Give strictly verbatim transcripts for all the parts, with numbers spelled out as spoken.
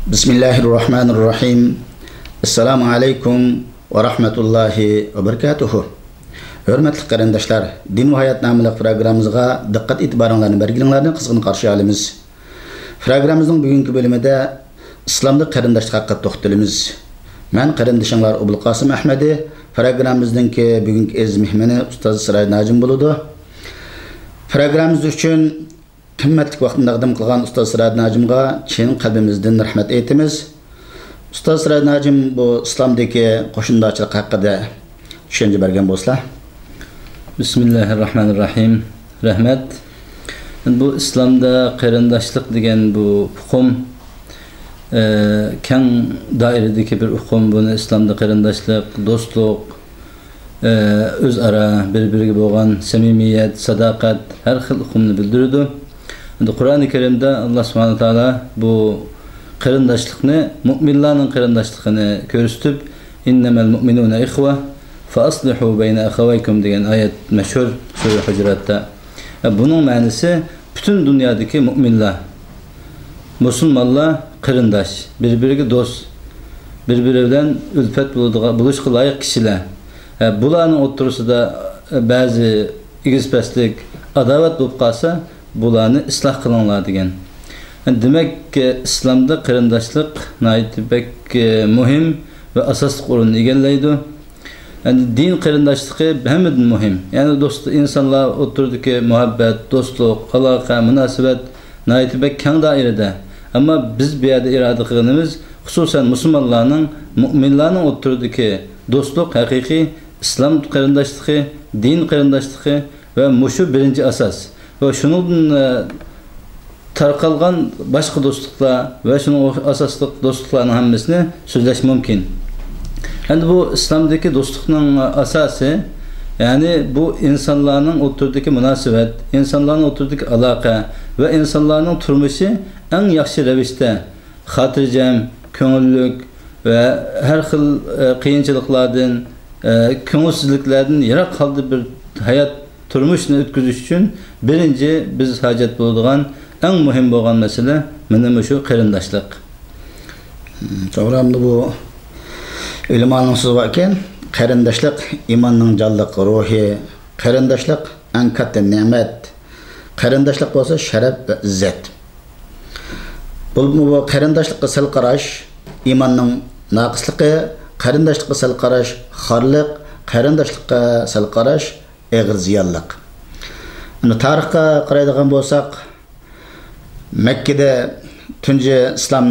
بىسمىللاھىررەھمانىررەھىم. ئەسسالامۇ ئەلەيكۇم ۋە رەھمەتۇللاھى ۋە بەرىكاتۇھۇ. ھۆرمەتلىك قېرىنداشلار، دىن ۋە ھايات ناملىق پروگراممىمىزغا دىققەت ئېتىبارىڭلارنى بەرگىنىڭلارنى قىزغىن قارشى ئالىمىز. پروگراممىمىزنىڭ بۈگۈنكى بۆلۈمىدە ئىسلامدا قېرىنداشلىق ھەققىدە توختىلىمىز. مەن قېرىندىشىڭلار ئوبۇلقاسىم ئەھمەدى. پروگراممىمىزنىڭكى بۈگۈنكى ئەزىز مېھمىنى ئۇستاز سىراج ناجىم بولىدۇ. پروگراممىمىز ئۈچۈن قىممەتلىك ۋاقتىنى تەقدىم قىلغان ئۇستاز سىراج ناجىمغا چىن قەلبىمىزدىن رەھمەت ئېيتىمىز. ئۇستاز سىراج ناجىم بۇ ئىسلامدىكى قوشنىدارچىلىق ھەققىدە چۈشەنچە بەرگەن بولسىلا. بىسمىللاھىررەھمانىررەھىم. رەھمەت. بۇ ئىسلامدا قېرىنداشلىق دېگەن بۇ ئۇقۇم، ئە، كەڭ دائىرىدىكى بىر ئۇقۇم. بۇنى ئىسلامدا قېرىنداشلىق، دوستلۇق، ئە، ئۆزئارا بىر-بىرىگە بولغان سەمىمىيەت، ساداقەت، ھەر خىل ئۇقۇمنى بىلدۈرىدۇ. ئەمدى قۇرئانى كەرىمدە ئاللا سۇبھانەھۇ ۋە تائالا بۇ قېرىنداشلىقنى، مۇئمىنلارنىڭ قېرىنداشلىقىنى كۆرسىتىپ، «ئىننەمەل مۇئمىنۇنە ئىخۋە، فەئەسلىھۇ بەينە ئەخەۋەيكۇم» دېگەن ئايەت مەشھۇر سۈرە ھۇجراتتا. ئە، بۇنىڭ مەنىسى، پۈتۈن دۇنيادىكى مۇئمىنلار، مۇسۇلمانلار قېرىنداش، بىر-بىرىگە دوست، بىر-بىرى بىلەن ئۈلپەت بولىدىغان، بولۇشقا لايىق كىشىلەر. ئە، بۇلارنىڭ ئوتتۇرىسىدا، ئە، بەزى ئېگىز-پەسلىك، ئاداۋەت بولۇپ قالسا، بۇلارنى ئىسلاھ قىلىڭلار دېگەن. دېمەك، ئىسلامدا قېرىنداشلىق ناھايىتى بەك مۇھىم ۋە ئاساسلىق ئورۇننى ئىگىلەيدۇ. يەنى دىن قېرىنداشلىقى ھەممىدىن مۇھىم. يەنى دوست، ئىنسانلار ئوتتۇرىدىكى مۇھەببەت، دوستلۇق، ئالاقە، مۇناسىۋەت ناھايىتى بەك كەڭ دائىرىدە. ئەمما بىز بۇ يەردە ئىرادە قىلغىنىمىز، خۇسۇسەن مۇسۇلمانلارنىڭ، مۇئمىنلارنىڭ ئوتتۇرىدىكى دوستلۇق ھەقىقىي ئىسلام قېرىنداشلىقى، دىن قېرىنداشلىقى ۋە مۇشۇ بىرىنچى ئاساس. ۋە شۇنىڭدىن، ئە، تارقالغان باشقا دوستلۇقلار ۋە شۇنىڭ ئاساسلىق دوستلۇقلارنىڭ ھەممىسىنى سۆزلەش مۇمكىن. ئەمدى بۇ ئىسلامدىكى دوستلۇقنىڭ ئاساسى، يەنى بۇ ئىنسانلارنىڭ ئوتتۇرىدىكى مۇناسىۋەت، ئىنسانلارنىڭ ئوتتۇرىدىكى ئالاقە ۋە ئىنسانلارنىڭ تۇرمۇشى ئەڭ ياخشى رەۋىشتە، خاتىرجەم، كۆڭۈللۈك ۋە ھەر خىل، ئە، قىيىنچىلىقلاردىن، ئە، كۆڭۈلسىزلىكلەردىن يىراق ھالدا بىر ھايات، تۇرمۇشنى ئۆتكۈزۈش ئۈچۈن بىرىنچى بىز ھاجەت بولىدىغان، ئەڭ مۇھىم بولغان مەسىلە مانا مۇشۇ قېرىنداشلىق. توغرا، ئەمدى بۇ ئۆلىمانىڭ سۆزى بار ئىكەن، قېرىنداشلىق ئىماننىڭ جانلىق روھى، قېرىنداشلىق ئەڭ كاتتا نېمەت، قېرىنداشلىق بولسا شەرەپ ۋە ئىززەت. بولۇپمۇ بۇ قېرىنداشلىققا سەل قاراش ئىماننىڭ ناقىسلىقى، قېرىنداشلىققا سەل قاراش خارلىق، قېرىنداشلىققا سەل قاراش ئېغىر زىيانلىق. ئەمدى تارىخقا قارايدىغان بولساق، مەككىدە تۇنجى ئىسلام،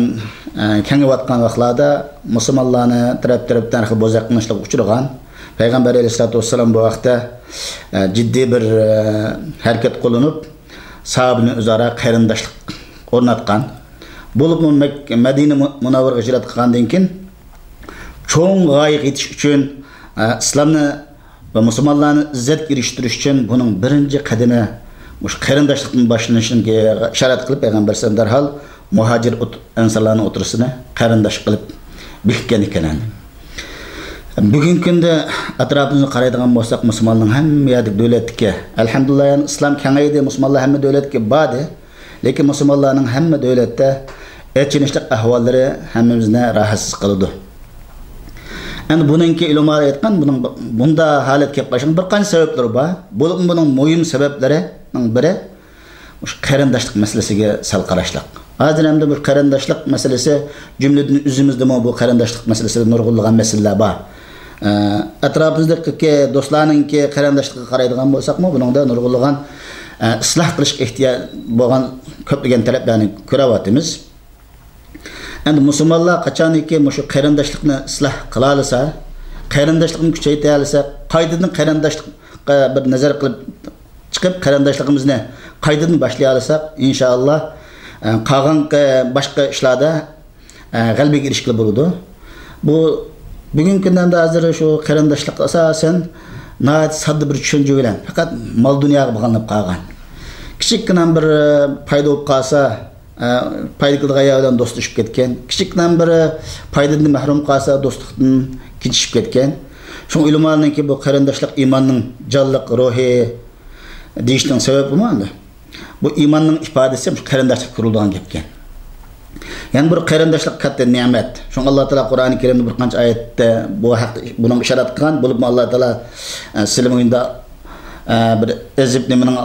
ئە، كېڭىيىۋاتقان ۋاقىتلاردا مۇسۇلمانلارنى تەرەپ-تەرەپتىن ھەر خىل بوزەك قىلمىشلارغا ئۇچرىغان. پەيغەمبەر ئەلەيھىسسالاتۇ ۋەسسالام بۇ ھەقتە، ئە، جىددىي بىر، ئە، ھەرىكەت قوللىنىپ، ساھابىنى ئۆزئارا قېرىنداشلىق ئورناتقان. بولۇپمۇ مەك-، مەدىنە مۇ-، مۇنەۋۋەرىگە ھىجرەت قىلغاندىن كېيىن، چوڭ غايىگە يېتىش ئۈچۈن، ئە، ئىسلامنى ۋە مۇسۇلمانلارنى ئىززەتكە ئېرىشتۈرۈش ئۈچۈن بۇنىڭ بىرىنچى قەدىمى مۇشۇ قېرىنداشلىقتىن باشلىنىشىنىڭكى ئىشارەت قىلىپ، پەيغەمبەر ئەلەيھىسسالام دەرھال مۇھاجىر ئوت-، ئەنسارلارنىڭ ئوتتۇرىسىنى قېرىنداش قىلىپ بېكىتكەن ئىكەن. بۈگۈنكى كۈندە ئەتراپىمىزغا قارايدىغان بولساق، مۇسۇلماننىڭ ھەممە يەردىكى دۆلەتتىكى، ئەلھەمدۇلىللا، يەنى ئىسلام كېڭەيدى، مۇسۇلمانلار ھەممە دۆلەتكە باردى. لېكىن مۇسۇلمانلارنىڭ ھەممە دۆلەتتە ئېچىنىشلىق ئەھۋاللىرى ھەممىمىزنى راھەتسىز قىلىدۇ. ئەمدى بۇنىڭكى ئۆلىمالار ئېيتقان، بۇنىڭ بۇ-، بۇنداق ھالەتكە كېلىپ قالىشىنىڭ بىر قانچە سەۋەبلىرى بار. بولۇپمۇ بۇنىڭ مۇھىم سەۋەبلىرىنىڭ بىرى مۇشۇ قېرىنداشلىق مەسىلىسىگە سەل قاراشلىق. ھازىر ئەمدى بۇ قېرىنداشلىق مەسىلىسى، جۈملىدىن ئۆزىمىزدىمۇ بۇ قېرىنداشلىق مەسىلىسىدە نۇرغۇنلىغان مەسىلىلەر بار. ئە، ئەتراپىمىزدىكى دوستلارنىڭكى قېرىنداشلىقىغا قارايدىغان بولساقمۇ، بۇنىڭدا نۇرغۇنلىغان، ئە، ئىسلاھ قىلىشقا ئېھتىياج بولغان كۆپلىگەن تەرەپلەرنى كۆرۈۋاتىمىز. ئەمدى مۇسۇلمانلار قاچانكى مۇشۇ قېرىنداشلىقنى ئىسلاھ قىلالىسا، قېرىنداشلىقنى كۈچەيتەلىسە، قايتىدىن قېرىنداشلىققا بىر نەزەر قىلىپ چىقىپ، قېرىنداشلىقىمىزنى قايتىدىن باشلىيالىساق، ئىنشائاللا، ئە، قالغان، ئە، باشقا ئىشلاردا، ئە، غەلىبىگە ئېرىشكىلى بولىدۇ. بۇ بۈگۈنكى كۈندە ئەمدى ھازىر شۇ قېرىنداشلىق ئاساسەن ناھايىتى ساددا بىر چۈشەنچە بىلەن پەقەت مال-دۇنياغا باغلىنىپ قالغان. كىچىككىنە بىر، ئە، پايدا بولۇپ قالسا، ئە، پايدا كېلىدىغان يەر بىلەن دوستلىشىپ كەتكەن. كىچىككىنە بىر پايدىدىن مەھرۇم قالسا، دوستلۇقتىن كېچىشىپ كەتكەن. شۇڭا ئۆلىمالارنىڭكى بۇ قېرىنداشلىق ئىماننىڭ جانلىق روھى دېيىشنىڭ سەۋەبىمۇ ئەمدى بۇ ئىماننىڭ ئىپادىسى مۇشۇ قېرىنداشلىق كۆرۈلىدىغان گەپكەن. يەنە بىر قېرىنداشلىق كاتتا نېمەت. شۇڭا ئاللا تائالا قۇرئانى كەرىمدە بىر قانچە ئايەتتە بۇ ھەقتە، بۇنىڭغا ئىشارەت قىلغان. بولۇپمۇ ئاللا تائالا، ئە، سىلىمۇ ئىندا، ئە، بىر ئېزىپ نېمىنىڭ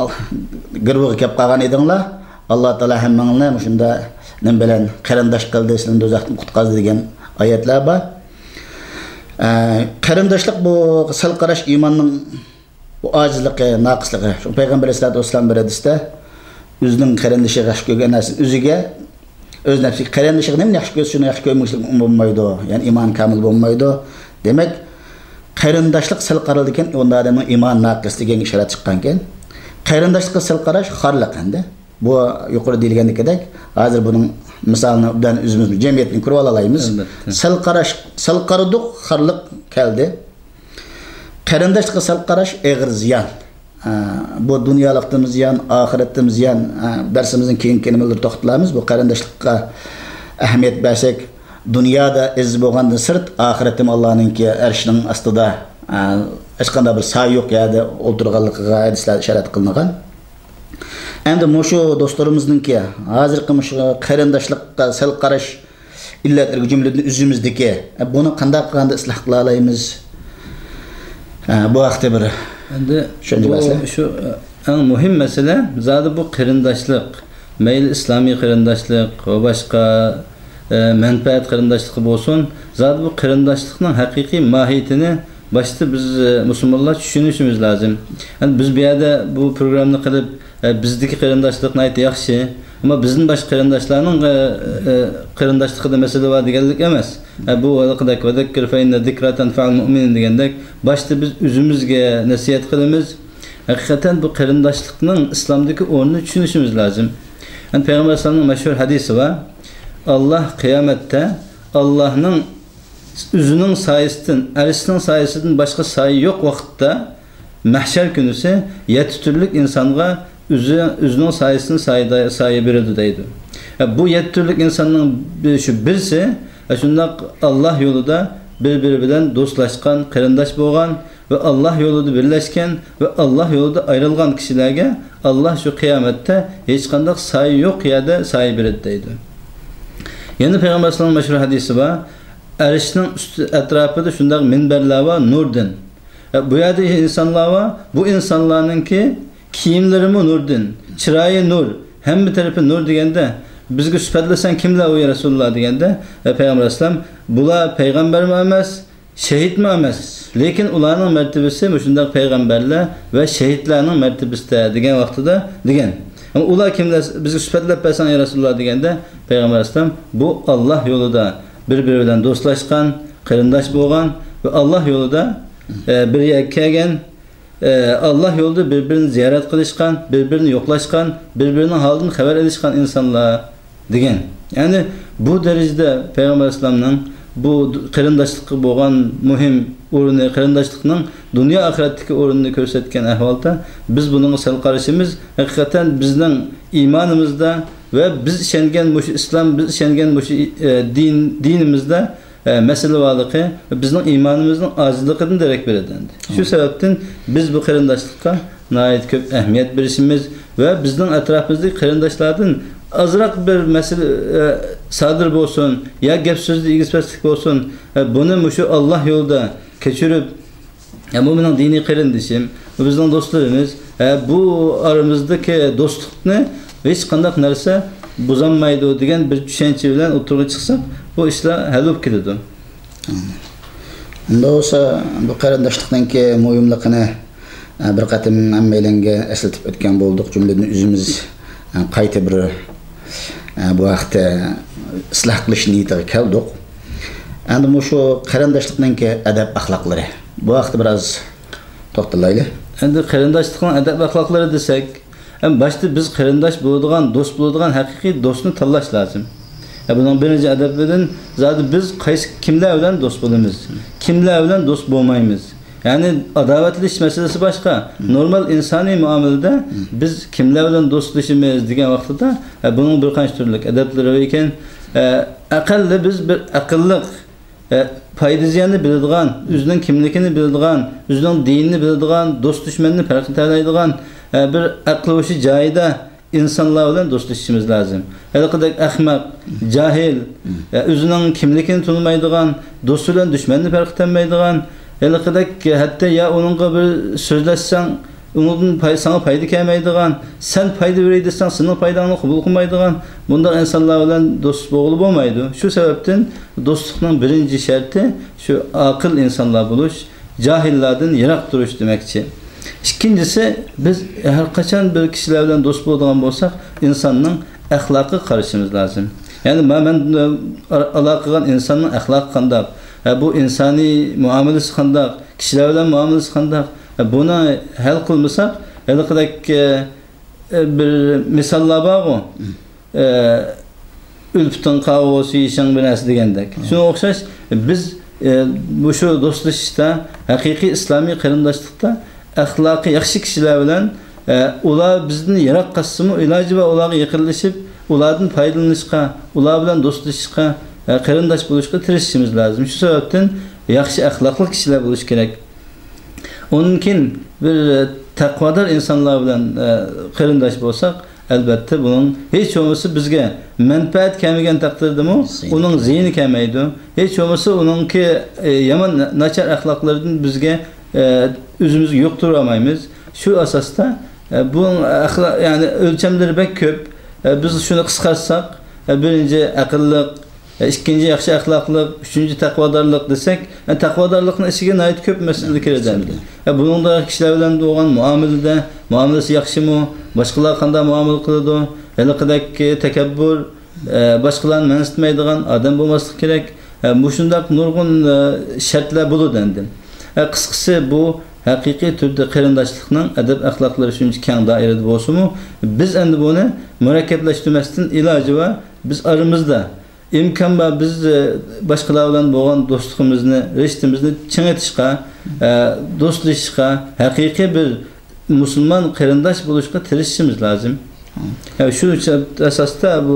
گىرۋىغا كەپ قالغان ئىدىڭلار. ئاللا تائالا ھەممىڭلارنى مۇشۇنداق نېمە بىلەن قېرىنداش قىلدى، سىلىنى دوزاختىن قۇتقازدى دېگەن ئايەتلەر بار. ئە، قېرىنداشلىق بۇ سەل قاراش ئىماننىڭ بۇ ئاجىزلىقى، ناقىسلىقى. شۇ پەيغەمبەر ئەلەيھىسسالاتۇ ۋەسسالام بىر ھەدىستە ئۆزىنىڭ قېرىندىشىغا ياخشى كۆرگەن نەرسىنى ئۆزىگە، ئۆز نەپسىگە، قېرىندىشىغا نېمىنى ياخشى كۆرسە، شۇنى ياخشى كۆرمىگۈچىلىك بولمايدۇ. يەنى ئىمان كامىل بولمايدۇ. دېمەك، قېرىنداشلىق سەل قارىلىدىكەن، ئۇندا ئادەمنىڭ ئىمانى ناقىس دېگەن ئىشارەت چىققانكەن. قېرىنداشلىققا سەل قاراش خارلىق ئەمدى. بۇ يۇقىرىدا دېيىلگەندىكىدەك، ھازىر بۇنىڭ مىسالىنى ئوبدان ئۆزىمىز جەمئىيەتتىن كۆرۈۋالالايمىز. ئەلبەتتە. سەل قاراش، سەل قارىدۇق، خارلىق كەلدى. قېرىنداشلىققا سەل قاراش ئېغىر زىيان. ئە، بۇ دۇنيالىقتىمۇ زىيان، ئاخىرەتتىمۇ زىيان. ئە، دەرسىمىزنىڭ كېيىنكى نېمىلىرىدا توختىلارمىز. بۇ قېرىنداشلىققا ئەھمىيەت بەرسەك، دۇنيادا ئەزىز بولغاندىن سىرت، ئاخىرەتتىمۇ ئاللانىڭكى ئەرشىنىڭ ئاستىدا، ئە، ھېچقانداق بىر سايە يوق يەردە ئولتۇرغانلىقىغا ھەدىسلەردە ئىشارەت قىلىنغان. ئەمدى مۇشۇ دوستلىرىمىزنىڭكى ھازىرقى مۇشۇ قېرىنداشلىققا سەل قاراش ئىللەتلىرىگە جۈملىدىن ئۆزىمىزدىكى، ئە، بۇنى قانداق قىلغاندا ئىسلاھ قىلالايمىز؟ ئە، بۇ ھەقتە بىر ئەمدى چۈشەنچە بۇ بەرسە. شۇ، ئە، ئەڭ مۇھىم مەسىلە، زادى بۇ قېرىنداشلىق، مەيلى ئىسلامىي قېرىنداشلىق ۋە باشقا، ئە، مەنپەئەت قېرىنداشلىقى بولسۇن، زادى بۇ قېرىنداشلىقنىڭ ھەقىقىي ماھىيىتىنى باشتا بىز، ئە، مۇسۇلمانلار چۈشىنىشىمىز لازىم. ئەمدى بىز بۇ يەردە بۇ پروگراممىنى قىلىپ، ئە، بىزدىكى قېرىنداشلىق ناھايىتى ياخشى. ئەمما بىزدىن باشقا قېرىنداشلارنىڭ، ئە، ئە، قېرىنداشلىقىدا مەسىلە بار دېگەنلىك ئەمەس. ئە، بۇ ھېلىقىدەك «ۋەزەككىر فەئىننە زىكرا تەنفەئۇل مۇئمىنىن» دېگەندەك، باشتا بىز ئۆزىمىزگە نەسىھەت قىلىمىز. ھەقىقەتەن بۇ قېرىنداشلىقنىڭ ئىسلامدىكى ئورنىنى چۈشىنىشىمىز لازىم. يەنى پەيغەمبەر ئەلەيھىسسالامنىڭ مەشھۇر ھەدىسى بار. ئاللاھ قىيامەتتە ئاللاھنىڭ ئۆزىنىڭ سايىسىدىن، ئەرشىنىڭ سايىسىدىن باشقا سايە يوق ۋاقىتتا، مەھشەر كۈنىسى يەتتە تۈرلۈك ئىنسانغا ئۆزى، ئۆزىنىڭ سايىسىدىن سايە، سايە بېرىدۇ دەيدۇ. ئە، بۇ يەتتە تۈرلۈك ئىنساننىڭ بىر-، شۇ بىرسى، ئە، شۇنداق ئاللاھ يولىدا بىر-بىرى بىلەن دوستلاشقان، قېرىنداش بولغان ۋە ئاللاھ يولىدا بىرلەشكەن ۋە ئاللاھ يولىدا ئايرىلغان كىشىلەرگە ئاللاھ شۇ قىيامەتتە ھېچقانداق سايە يوق يەردە سايە بېرىدۇ دەيدۇ. يەنە پەيغەمبەر ئەلەيھىسسالامنىڭ مەشھۇر ھەدىسى بار. ئەرشنىڭ ئۈستى ئەتراپىدا شۇنداق مىنبەرلەر بار، نۇردىن. ئە، بۇ يەردە ئىنسانلار بار، بۇ ئىنسانلارنىڭكى كىيىملىرىمۇ نۇردىن، چىرايى نۇر، ھەممە تەرىپى نۇر دېگەندە، بىزگە سۈپەتلىسەڭ كىملەر ئۇ يا رەسۇلۇللاھ دېگەندە، ئە، پەيغەمبەر ئەلەيھىسسالام، بۇلار پەيغەمبەرمۇ ئەمەس، شېھىتمۇ ئەمەس، لېكىن ئۇلارنىڭ مەرتىۋىسى مۇشۇنداق پەيغەمبەرلەر ۋە شېھىتلەرنىڭ مەرتىۋىسىدە دېگەن ۋاقتىدا دېگەن. ئەمما ئۇلار كىملەر، بىزگە سۈپەتلەپ بەرسەڭ يا رەسۇلۇللاھ دېگەندە، پەيغەمبەر ئەلەيھىسسالام، بۇ ئاللاھ يولىدا بىر-بىرى بىلەن دوستلاشقان، قېرىنداش بولغان ۋە ئاللاھ يولىدا، ئە، بىر يەرگە كەلگەن، ئە، ئاللاھ يولىدا بىر-بىرىنى زىيارەت قىلىشقان، بىر-بىرىنى يوقلاشقان، بىر-بىرىنىڭ ھالىدىن خەۋەر ئېلىشقان ئىنسانلار دېگەن. يەنى بۇ دەرىجىدە پەيغەمبەر ئەلەيھىسسالامنىڭ بۇ قېرىنداشلىققا بولغان مۇھىم ئورنى، قېرىنداشلىقنىڭ دۇنيا ئاخىرەتتىكى ئورنىنى كۆرسەتكەن ئەھۋالدا، بىز بۇنىڭغا سەل قارىشىمىز ھەقىقەتەن بىزنىڭ ئىمانىمىزدا ۋە بىز ئىشەنگەن مۇشۇ ئىسلام، بىز ئىشەنگەن مۇشۇ، ئە، دىن، دىنىمىزدا، ئە، مەسىلە بارلىقى بىزنىڭ ئىمانىمىزنىڭ ئاجىزلىقىدىن دېرەك بېرىدۇ ئەمدى. شۇ سەۋەبتىن بىز بۇ قېرىنداشلىققا ناھايىتى كۆپ ئەھمىيەت بېرىشىمىز ۋە بىزنىڭ ئەتراپىمىزدىكى قېرىنداشلاردىن ئازراق بىر مەسىلە، ئە، سادىر بولسۇن يا گەپ سۆزدە ئېگىز پەسلىك بولسۇن، ئە، بۇنى مۇشۇ ئاللاھ يولىدا كەچۈرۈپ، ھە، بۇ مېنىڭ دىنىي قېرىندىشىم، بۇ بىزنىڭ دوستلىرىمىز، ھە، بۇ ئارىمىزدىكى دوستلۇقنى ھېچقانداق نەرسە بۇزالمايدۇ دېگەن بىر چۈشەنچە بىلەن ئوتتۇرىغا چىقساق، بۇ ئىشلار ھەل بولۇپ كېتىدۇ. ئۇنداق بولسا، بۇ قېرىنداشلىقنىڭكى مۇھىملىقىنى، ئە، بىر قېتىم ھەممەيلەنگە ئەسلىتىپ ئۆتكەن بولدۇق. جۈملىدىن ئۆزىمىز، ئە، قايتا بىر، ئە، بۇ ھەقتە ئىسلاھ قىلىش نىيىتىگە كەلدۇق. ئەمدى مۇشۇ قېرىنداشلىقنىڭكى ئەدەپ ئەخلاقلىرى، بۇ ھەقتە بىراز توختىلايلى. ئەمدى قېرىنداشلىقنىڭ ئەدەپ ئەخلاقلىرى دېسەك، ئەمدى باشتا بىز قېرىنداش بولىدىغان، دوست بولىدىغان ھەقىقىي دوستنى تاللاش لازىم. ئە، بۇنىڭ بىرىنچى ئەدەپلىرىدىن زادى بىز قايسى، كىملەر بىلەن دوست بولىمىز، كىملەر بىلەن دوست بولمايمىز. يەنى ئاداۋەتلىشىش مەسىلىسى باشقا. نورمال ئىنسانىي مۇئامىلىدە بىز كىملەر بىلەن دوستلىشىمىز دېگەن ۋاقتىدا، ئە، بۇنىڭ بىر قانچە تۈرلۈك ئەدەپلىرى بار ئىكەن. ئە، ئەقەللى بىز بىر ئەقىللىق، ئە، پايدا زىياننى بىلىدىغان، ئۆزىنىڭ كىملىكىنى بىلىدىغان، ئۆزىنىڭ دىنىنى بىلىدىغان، دوست دۈشمەننى پەرق ئېتەلەيدىغان، ئە، بىر ئەقلى ھوشى جايىدا، ئىنسانلار بىلەن دوستلىشىشىمىز لازىم. ھېلىقىدەك ئەخمەق، جاھىل، ئۆزىنىڭ كىملىكىنى تونۇمايدىغان، دوستى بىلەن دۈشمەننى پەرق ئېتەلمەيدىغان، ھېلىقىدەك ھەتتا يا ئۇنىڭغا بىر سۆزلەشسەڭ، ئۇنىڭدىن پاي-، ساڭا پايدا كەلمەيدىغان، سەن پايدا بېرەي دېسەڭ، سېنىڭ پايداڭنى قوبۇل قىلمايدىغان، بۇنداق ئىنسانلار بىلەن دوست بولغىلى بولمايدۇ. شۇ سەۋەبتىن دوستلۇقنىڭ بىرىنچى شەرتى شۇ ئاقىل ئىنسانلار بولۇش، جاھىللاردىن يىراق تۇرۇش دېمەكچى. ئىككىنچىسى، بىز ھەر قاچان بىر كىشىلەر بىلەن دوست بولىدىغان بولساق، ئىنساننىڭ ئەخلاقىغا قارىشىمىز لازىم. يەنى ما-، مەن، ئە، ئالاقە قىلغان ئىنساننىڭ ئەخلاقى قانداق، ھە، بۇ ئىنسانىي مۇئامىلىسى قانداق، كىشىلەر بىلەن مۇئامىلىسى قانداق، ھە، بۇنى ھەل قىلمىساق، ھېلىقىدەك، ئە، ئە، بىر مىساللار بارغۇ، ئە، ئۈلپىتىڭ قاغا بولسا يېشىڭ بىر نەرسە دېگەندەك. شۇنىڭغا ئوخشاش، بىز، ئە، مۇشۇ دوستلىشىشتا، ھەقىقىي ئىسلامىي قېرىنداشلىقتا ئەخلاقى ياخشى كىشىلەر بىلەن، ئە، ئۇلار بىزدىن يىراق قالسىمۇ، ئىلاجى بار ئۇلارغا يېقىنلىشىپ، ئۇلاردىن پايدىلىنىشقا، ئۇلار بىلەن دوستلىشىشقا، ئە، قېرىنداش بولۇشقا تىرىشىشىمىز لازىم. شۇ سەۋەبتىن ياخشى ئەخلاقلىق كىشىلەر بولۇش كېرەك. ئۇنىڭدىن كېيىن بىر، ئە، تەقۋادار ئىنسانلار بىلەن، ئە، قېرىنداش بولساق، ئەلۋەتتە بۇنىڭ ھېچ بولمىسا بىزگە مەنپەئەت كەلمىگەن تەقدىردىمۇ زىيىنى. ئۇنىڭ زىيىنى كەلمەيدۇ. ھېچ بولمىسا ئۇنىڭكى، ئە، يامان، ناچار ئەخلاقلىرىدىن بىزگە، ئە، ئۆزىمىزگە يۇقتۇرالمايمىز. شۇ ئاساستا، ئە، بۇ ئەخلا-، يەنى ئۆلچەملىرى بەك كۆپ. ئە، بىز شۇنى قىسقارتساق، ئە، بىرىنچى ئەقىللىق، ئىككىنچى ياخشى ئەخلاقلىق، ئۈچىنچى تەقۋادارلىق دېسەك، تەقۋادارلىقنىڭ ئىچىگە ناھايىتى كۆپ مەسىلە كىرىدۇ ئەمدى. بۇنىڭدا كىشىلەر بىلەن بولغان مۇئامىلىدە، مۇئامىلىسى ياخشىمۇ، باشقىلار قانداق مۇئامىلە قىلىدۇ، ھېلىقىدەك تەكەببۇر، باشقىلارنى مەنسىتمەيدىغان ئادەم بولماسلىقى كېرەك. مۇشۇنداق نۇرغۇن شەرتلەر بولىدۇ ئەمدى. قىسقىسى، بۇ ھەقىقىي تۈردە قېرىنداشلىقنىڭ ئەدەپ-ئەخلاقلىرى شۇنچە كەڭ دائىرىدە بولسىمۇ، بىز ئەمدى بۇنى مۇرەككەپلەشتۈرمەستىن ئىلاجى بار، بىز ئارىمىزدا ئىمكان بار، بىز، ئە، باشقىلار بىلەن بولغان دوستلۇقىمىزنى، رىشتىمىزنى چىڭىتىشقا، ئە، دوستلىشىشقا، ھەقىقىي بىر مۇسۇلمان قېرىنداش بولۇشقا تىرىشىشىمىز لازىم. ھە، شۇ ئاساستا بۇ،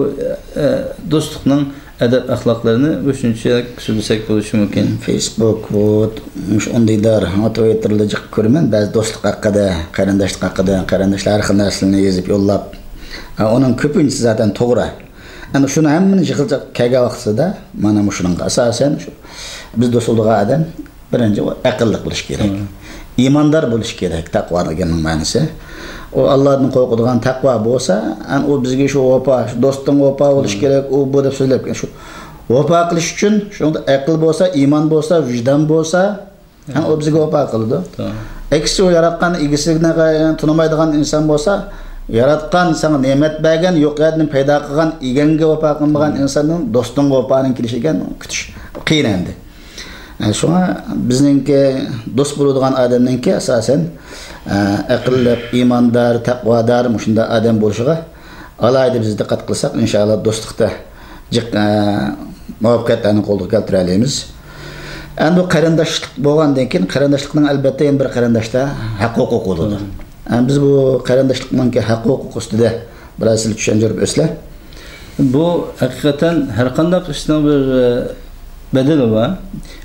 ئە، دوستلۇقنىڭ ئەدەپ-ئەخلاقلىرىنى مۇشۇنچە سۆزلىسەك بولۇشى مۇمكىن. فېيسبۇك، ۋوت، مۇشۇ ئۇندىدار، ھاڭا تويتتېردا جىق كۆرىمەن، بەزى دوستلۇق ھەققىدە، قېرىنداشلىق ھەققىدە، قېرىنداشلار ھەر خىل نەرسىلەرنى يېزىپ يوللاپ. ھە، ئۇنىڭ كۆپىنچىسى زاتەن توغرا. ئەنە شۇنى ھەممىنى يىغىنچاق كەلگەن ۋاقتىدا، مانا مۇشۇنىڭغا ئاساسەن، شۇ بىز دوست بولىدىغان ئادەم، بىرىنچى، ئۇ ئەقىللىق بولۇشى كېرەك. ئىماندار بولۇشى كېرەك، تەقۋا دېگەننىڭ مەنىسى. ئۇ ئاللادىن قورقىدىغان تەقۋا بولسا، ئەنە ئۇ بىزگە شۇ ۋاپا، شۇ دوستۇڭ ۋاپا بولۇشى كېرەك، ئۇ بۇ دەپ سۆزلەپ، شۇ ۋاپا قىلىش ئۈچۈن، شۇنىڭدا ئەقىل بولسا، ئىمان بولسا، ۋىجدان بولسا، ھەم ئۇ بىزگە ۋاپا قىلىدۇ. ئەكسىچە، ئۇ ياراتقان ئىگىسىنى تونۇمايدىغان ئىنسان بولسا، ياراتقان، ساڭا نېمەت بەرگەن، يوق يەردىن پەيدا قىلغان ئىگەڭگە ۋاپا قىلمىغان ئىنساندىن دوستۇڭغا ۋاپانىڭ كېلىشىگە كۈتۈش قىيىن ئەمدى. ئە، شۇڭا بىزنىڭكى دوست بولىدىغان ئادەمنىڭكى ئاساسەن، ئە، ئەقىللىق، ئىماندار، تەقۋادار، مۇشۇنداق ئادەم بولۇشىغا ئالاھىدە بىز دىققەت قىلساق، ئىنشائاللا، دوستلۇقتا جىق، ئە، مۇۋەپپەقىيەتلەرنى قولغا كەلتۈرەلەيمىز. ئەمدى بۇ قېرىنداشلىق بولغاندىن كېيىن، قېرىنداشلىقنىڭ، ئەلۋەتتە، يەنە بىر قېرىنداشتا ھەق-ھوقۇق بولىدۇ. ئە، بىز بۇ قېرىنداشلىقنىڭكى ھەق-ھوقۇق ئۈستىدە بىرەر سىلەر چۈشەندۈرۈپ ئۆتسىلە. بۇ ھەقىقەتەن ھەر قانداق ئىشنىڭ بىر، ئە، بەدىلى بار.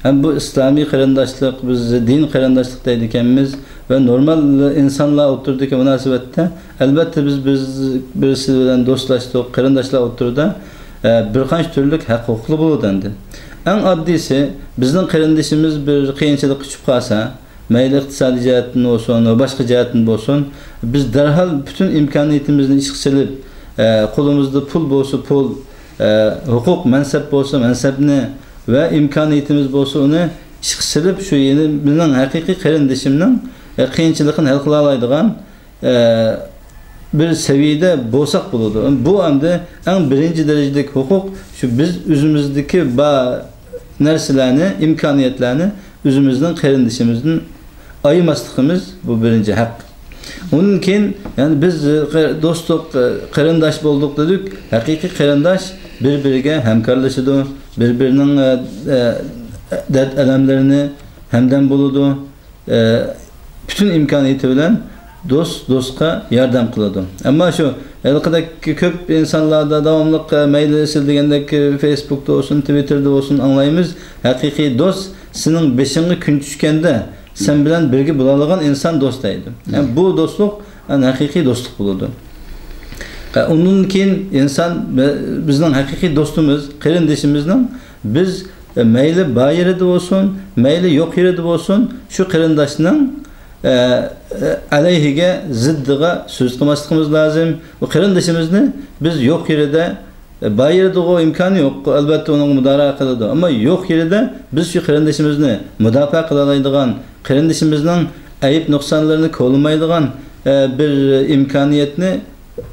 ھەم بۇ ئىسلامىي قېرىنداشلىق، بىز دىن قېرىنداشلىق دەيدىكەنمىز ۋە نورمال ئىنسانلار ئوتتۇرىدىكى مۇناسىۋەتتە، ئەلۋەتتە، بىز، بىز بىرسى بىلەن دوستلاشتۇق، قېرىنداشلار ئوتتۇرىدا، ئە، بىر قانچە تۈرلۈك ھەق-ھوقۇقلار بولىدۇ ئەمدى. ئەڭ ئاددىيسى، بىزنىڭ قېرىندىشىمىز بىر قىيىنچىلىققا چۈشۈپ قالسا، مەيلى ئىقتىسادىي جەھەتتىن بولسۇن ۋە باشقا جەھەتتىن بولسۇن، بىز دەرھال پۈتۈن ئىمكانىيىتىمىزنى ئىشقا سېلىپ، ئە، قولىمىزدا پۇل بولسا پۇل، ئە، ھوقۇق، مەنسەپ بولسا مەنسەپنى ۋە ئىمكانىيىتىمىز بولسا ئۇنى ئىشقا سېلىپ، شۇ يەنى مېنىڭ ھەقىقىي قېرىندىشىمنىڭ، ئە، قىيىنچىلىقىنى ھەل قىلالايدىغان، ئە، بىر سەۋىيەدە بولساق بولىدۇ. بۇ ئەمدى ئەڭ بىرىنچى دەرىجىلىك ھوقۇق، شۇ بىز ئۆزىمىزدىكى بار نەرسىلەرنى، ئىمكانىيەتلەرنى ئۆزىمىزنىڭ قېرىندىشىمىزدىن ئايىماسلىقىمىز، بۇ بىرىنچى ھەق. ئۇندىن كېيىن، يەنى بىز، ئە، دوستلۇق، ئە، قېرىنداش بولدۇق دېدۇق. ھەقىقىي قېرىنداش بىر-بىرىگە ھەمكارلىشىدۇ، بىر-بىرىنىڭ، ئە، ئە، دەرد-ئەلەملىرىنى ھەمدەم بولىدۇ. ئە، پۈتۈن ئىمكانىيىتى بىلەن دوست دوستقا ياردەم قىلىدۇ. ئەمما شۇ ھېلىقىدەك كۆپ ئىنسانلاردا داۋاملىق، ئە، مەيلى سىز دېگەندەك، ئە، فېيسبۇكتا بولسۇن، تىۋىتتېردا بولسۇن ئاڭلايمىز، ھەقىقىي دوست سېنىڭ بېشىڭغا كۈن چۈشكەندە سەن بىلەن بىرگە بولالىغان ئىنسان دوست دەيدۇ. يەنى بۇ دوستلۇق، يەنى ھەقىقىي دوستلۇق بولىدۇ. ئە، ئۇنىڭدىن كېيىن ئىنسان، بى-، بىزنىڭ ھەقىقىي دوستىمىز، قېرىندىشىمىزنىڭ بىز، ئە، مەيلى بار يېرىدە بولسۇن، مەيلى يوق يېرىدە بولسۇن، شۇ قېرىنداشنىڭ، ئە، ئە، ئەلەيھىگە، زىددىغا سۆز قىلماسلىقىمىز لازىم. ئۇ قېرىندىشىمىزنى بىز يوق يېرىدە، ئە، بار يېرىدىغۇ ئىمكانى يوق، ئەلۋەتتە ئۇنىڭغا مۇدارىئە قىلىدۇ. ئەمما يوق يېرىدە بىز شۇ قېرىندىشىمىزنى مۇداپىئە قىلالايدىغان، قېرىندىشىمىزنىڭ ئەيىب نۇقسانلىرىنى كولىمايدىغان، ئە، بىر ئىمكانىيەتنى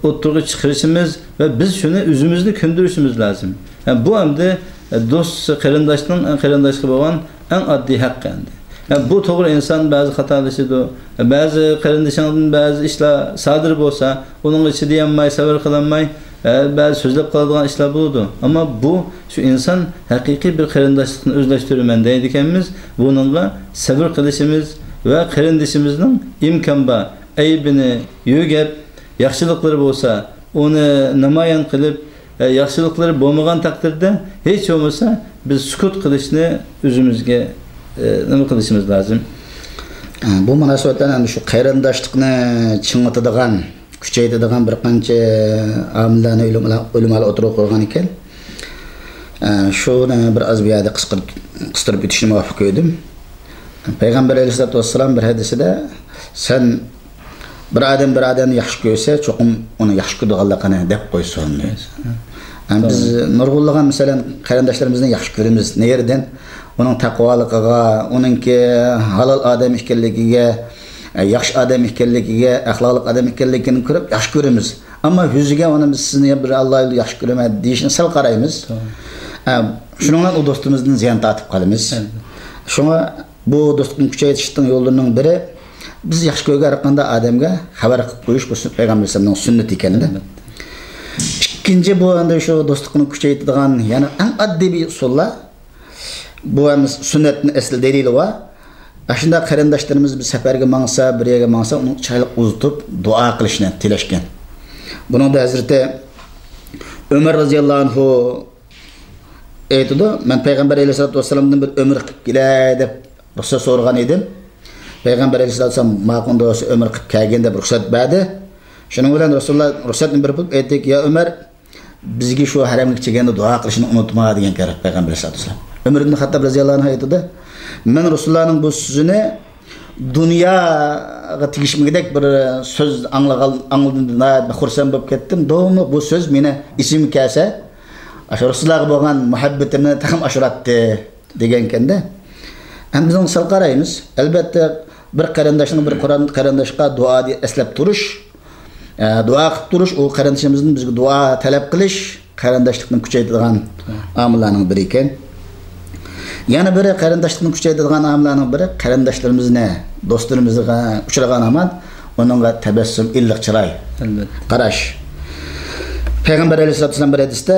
ئوتتۇرىغا چىقىرىشىمىز ۋە بىز شۇنى ئۆزىمىزنى كۆندۈرۈشىمىز لازىم. ھە، بۇ ئەمدى، ئە، دوست قېرىنداشنىڭ، ئە، قېرىنداشقا بولغان ئەڭ ئاددىي ھەققى ئەمدى. ھە، بۇ توغرا، ئىنسان بەزى خاتالىشىدۇ. ھە، بەزى قېرىندىشىڭدىن بەزى ئىشلار سادىر بولسا، ئۇنىڭغا چىدىيالماي، سەۋر قىلالماي، ھە، بەزى سۆزلەپ قالىدىغان ئىشلار بولىدۇ. ئەمما بۇ شۇ ئىنسان ھەقىقىي بىر قېرىنداشلىقنى ئۆزلەشتۈرىمەن دەيدىكەنمىز، بۇنىڭغا سەۋر قىلىشىمىز ۋە قېرىندىشىمىزنىڭ ئىمكان بار ئەيىبىنى يۆگەپ، ياخشىلىقلىرى بولسا، ئۇنى نامايان قىلىپ، ئە، ياخشىلىقلىرى بولمىغان تەقدىردە، ھېچ بولمىسا بىز سۈكۈت قىلىشنى ئۆزىمىزگە، ئە، نېمە قىلىشىمىز لازىم. ئە، بۇ مۇناسىۋەتتە ئەنە شۇ قېرىنداشلىقنى چىڭىتىدىغان، كۈچەيتىدىغان بىر قانچە ئامىللارنى ئۆلىمالار، ئۆلىمالار ئوتتۇرىغا قويغان ئىكەن. ئە، شۇنى بىر ئاز بۇ يەردە قىسقىرىپ، قىستۇرۇپ ئۆتۈشنى مۇۋاپىق كۆردۈم. پەيغەمبەر ئەلەيھىسسالاتۇ ۋەسسالام بىر ھەدىسىدە، سەن بىر ئادەم بىر ئادەمنى ياخشى كۆرسە، چوقۇم ئۇنى ياخشى كۆرىدىغانلىقىنى دەپ قويسۇن، دەيدۇ. ھە، بىز نۇرغۇنلىغان، مەسىلەن، قېرىنداشلىرىمىزنى ياخشى كۆرىمىز. نېرىدىن ئۇنىڭ تەقۋالىقىغا، ئۇنىڭكى ھالال ئادەم ئىكەنلىكىگە، ياخشى ئادەم ئىكەنلىكىگە، ئەخلاقلىق ئادەم ئىكەنلىكىنى كۆرۈپ ياخشى كۆرىمىز. ئەمما يۈزىگە ئۇنى بىز سىزنى بىر ئاللاھ يولىدا ياخشى كۆرىمەن دېيىشنى سەل قارايمىز. توغرا. ئە، شۇنىڭ بىلەن ئۇ دوستىمىزدىن زىيان تارتىپ قالىمىز. ئەلۋەتتە. شۇڭا بۇ دوستلۇقنى كۈچەيتىشنىڭ يوللىرىنىڭ بىرى، بىز ياخشى كۆرگەن ھەر قانداق ئادەمگە خەۋەر قىلىپ قويۇش، بۇ پەيغەمبەر ئەلەيھىسسالامنىڭ سۈننىتى ئىكەن-دە. ئەلۋەتتە. ئىككىنچى، بۇ ئەمدى شۇ دوستلۇقنى كۈچەيتىدىغان يەنە ئەڭ ئاددىي بىر ئۇسۇللار. بۇ ھەم سۈننەتنىڭ ئەسلى دەلىلى بار. ئاشۇنداق قېرىنداشلىرىمىز بىر سەپەرگە ماڭسا، بىر يەرگە ماڭسا، ئۇنى چىرايلىق ئۇزىتىپ دۇئا قىلىشنى تىلەشكەن. بۇنىڭدا ھەزرىتى ئۆمەر رەزىياللاھۇ ئەنھۇ ئېيتىدۇ، مەن پەيغەمبەر ئەلەيھىسسالاتۇ ۋەسسالامدىن بىر ئۆمرە قىلىپ كېلەي دەپ رۇخسەت سورىغان ئىدىم. پەيغەمبەر ئەلەيھىسسالاتۇ ۋەسسالام ماقۇل دېسە ئۆمرە قىلىپ كەلگىن دەپ رۇخسەت بەردى. شۇنىڭ بىلەن رەسۇلۇللا رۇخسەتنى بېرىپ بولۇپ ئېيتتىكى، يا ئۆمەر، بىزگە شۇ ھەرەمگە كەلگەندە دۇئا قىلىشنى ئۇنتۇما دېگەن كەرەپ پەيغەمبەر ئەلەيھىسسالاتۇ ۋەسسالام. ئۆمەر ئىبن خەتتاب رەزىياللاھۇ ئەنھۇ ئېيتىدۇ، مەن رەسۇلۇللانىڭ بۇ سۆزىنى دۇنياغا تېگىشمىگۈدەك بىر سۆز ئاڭلىغان، ئاڭلىدىم، ناھايىتى خۇرسەن بولۇپ كەتتىم. داۋاملىق بۇ سۆز مېنى ئېسىمگە كەلسە، ئاشۇ رەسۇلۇللاغا بولغان مۇھەببىتىمنى تېخىمۇ ئاشۇراتتى، دېگەنكەندە. ئەمدى بىزنىڭ سەل قارايمىز. ئەلۋەتتە، بىر قېرىنداشنىڭ بىر قوران-، قېرىنداشقا دۇئا دە-، ئەسلەپ تۇرۇش، ئە، دۇئا قىلىپ تۇرۇش، ئۇ قېرىندىشىمىزدىن بىزگە دۇئا تەلەپ قىلىش، قېرىنداشلىقنى كۈچەيتىدىغان ئامىللارنىڭ بىرى ئىكەن. يەنە بىرى، قېرىنداشلىقنى كۈچەيتىدىغان ئامىللارنىڭ بىرى، قېرىنداشلىرىمىزنى، دوستلىرىمىزغا ئۇچرىغان ھامان ئۇنىڭغا تەبەسسۇم، ئىللىق چىراي، ئەلۋەتتە، قاراش. پەيغەمبەر ئەلەيھىسسالاتۇ ۋەسسالام بىر ھەدىستە،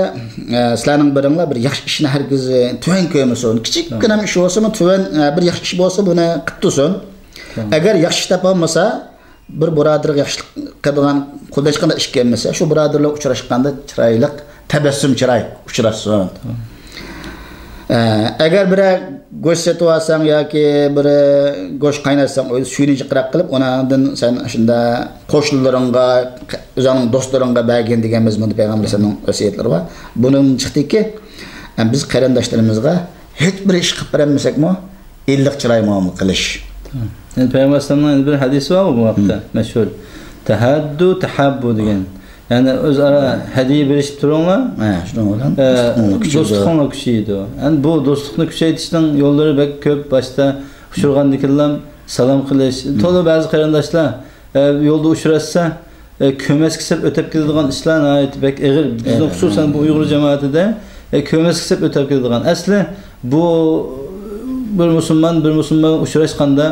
ئە، سىلەرنىڭ بىرىڭلار بىر ياخشى ئىشنى ھەرگىز تۆۋەن كۆرمىسۇن. كىچىككىنە ئىش بولسىمۇ، تۆۋەن، ئە، بىر ياخشى ئىش بولسا، بۇنى قىلىپ تۇرسۇن. ئەگەر ياخشى ئىش تاپالمىسا، بىر بۇرادىرىغا ياخشىلىق قىلىدىغان، قولىدىن ھېچقانداق ئىش كەلمىسە، شۇ بۇرادەر بىلەن ئۇچراشقاندا چىرايلىق، تەبەسسۇم چىراي ئۇچراشسۇن. ئە، ئەگەر بىرەر گۆش سېتىۋالساڭ ياكى بىر گۆش قايناتساڭ، ئۆيدە سۈيىنى جىقراق قىلىپ، ئۇنىڭدىن سەن شۇنداق قوشنىلىرىڭغا، ئۆزۈڭنىڭ دوستلىرىڭغا بەرگىن دېگەن مەزمۇندا پەيغەمبەر ئەلەيھىسسالامنىڭ ۋەسىيەتلىرى بار. بۇنىڭدىن چىقتىكى، ئە، بىز قېرىنداشلىرىمىزغا ھېچ بىر ئىش قىلىپ بېرەلمىسەكمۇ، ئىللىق چىراي مۇئامىلە قىلىش. يەنى پەيغەمبەر ئەلەيھىسسالامنىڭ يەنە بىر ھەدىسى بار بۇ ھەقتە، مەشھۇر. تەھاددۇ تەھاببۇ دېگەن. يەنى ئۆزئارا ھەدىيە بېرىشىپ تۇرۇڭلار. ھە، شۇنىڭ بىلەن ئە، دوستلۇقۇڭلار كۈچىيىدۇ. دوستلۇقۇڭلار كۈچىيىدۇ. يەنى بۇ دوستلۇقنى كۈچەيتىشنىڭ يوللىرى بەك كۆپ. باشتا ئۇچرىغاندىكىنلا سالام قىلىش. تولا بەزى قېرىنداشلار، ئە، يولدا ئۇچراشسا، ئە، كۆرمەسكە سەپ ئۆتەپ كېتىدىغان ئىشلار ناھايىتى بەك ئېغىر. بىزنىڭ خۇسۇسەن بۇ ئۇيغۇر جامائىتىدە، ئە، كۆرمەسكە سەپ ئۆتەپ كېتىدىغان. ئەسلى بۇ بىر مۇسۇلمان بىر مۇسۇلمانغا ئۇچراشقاندا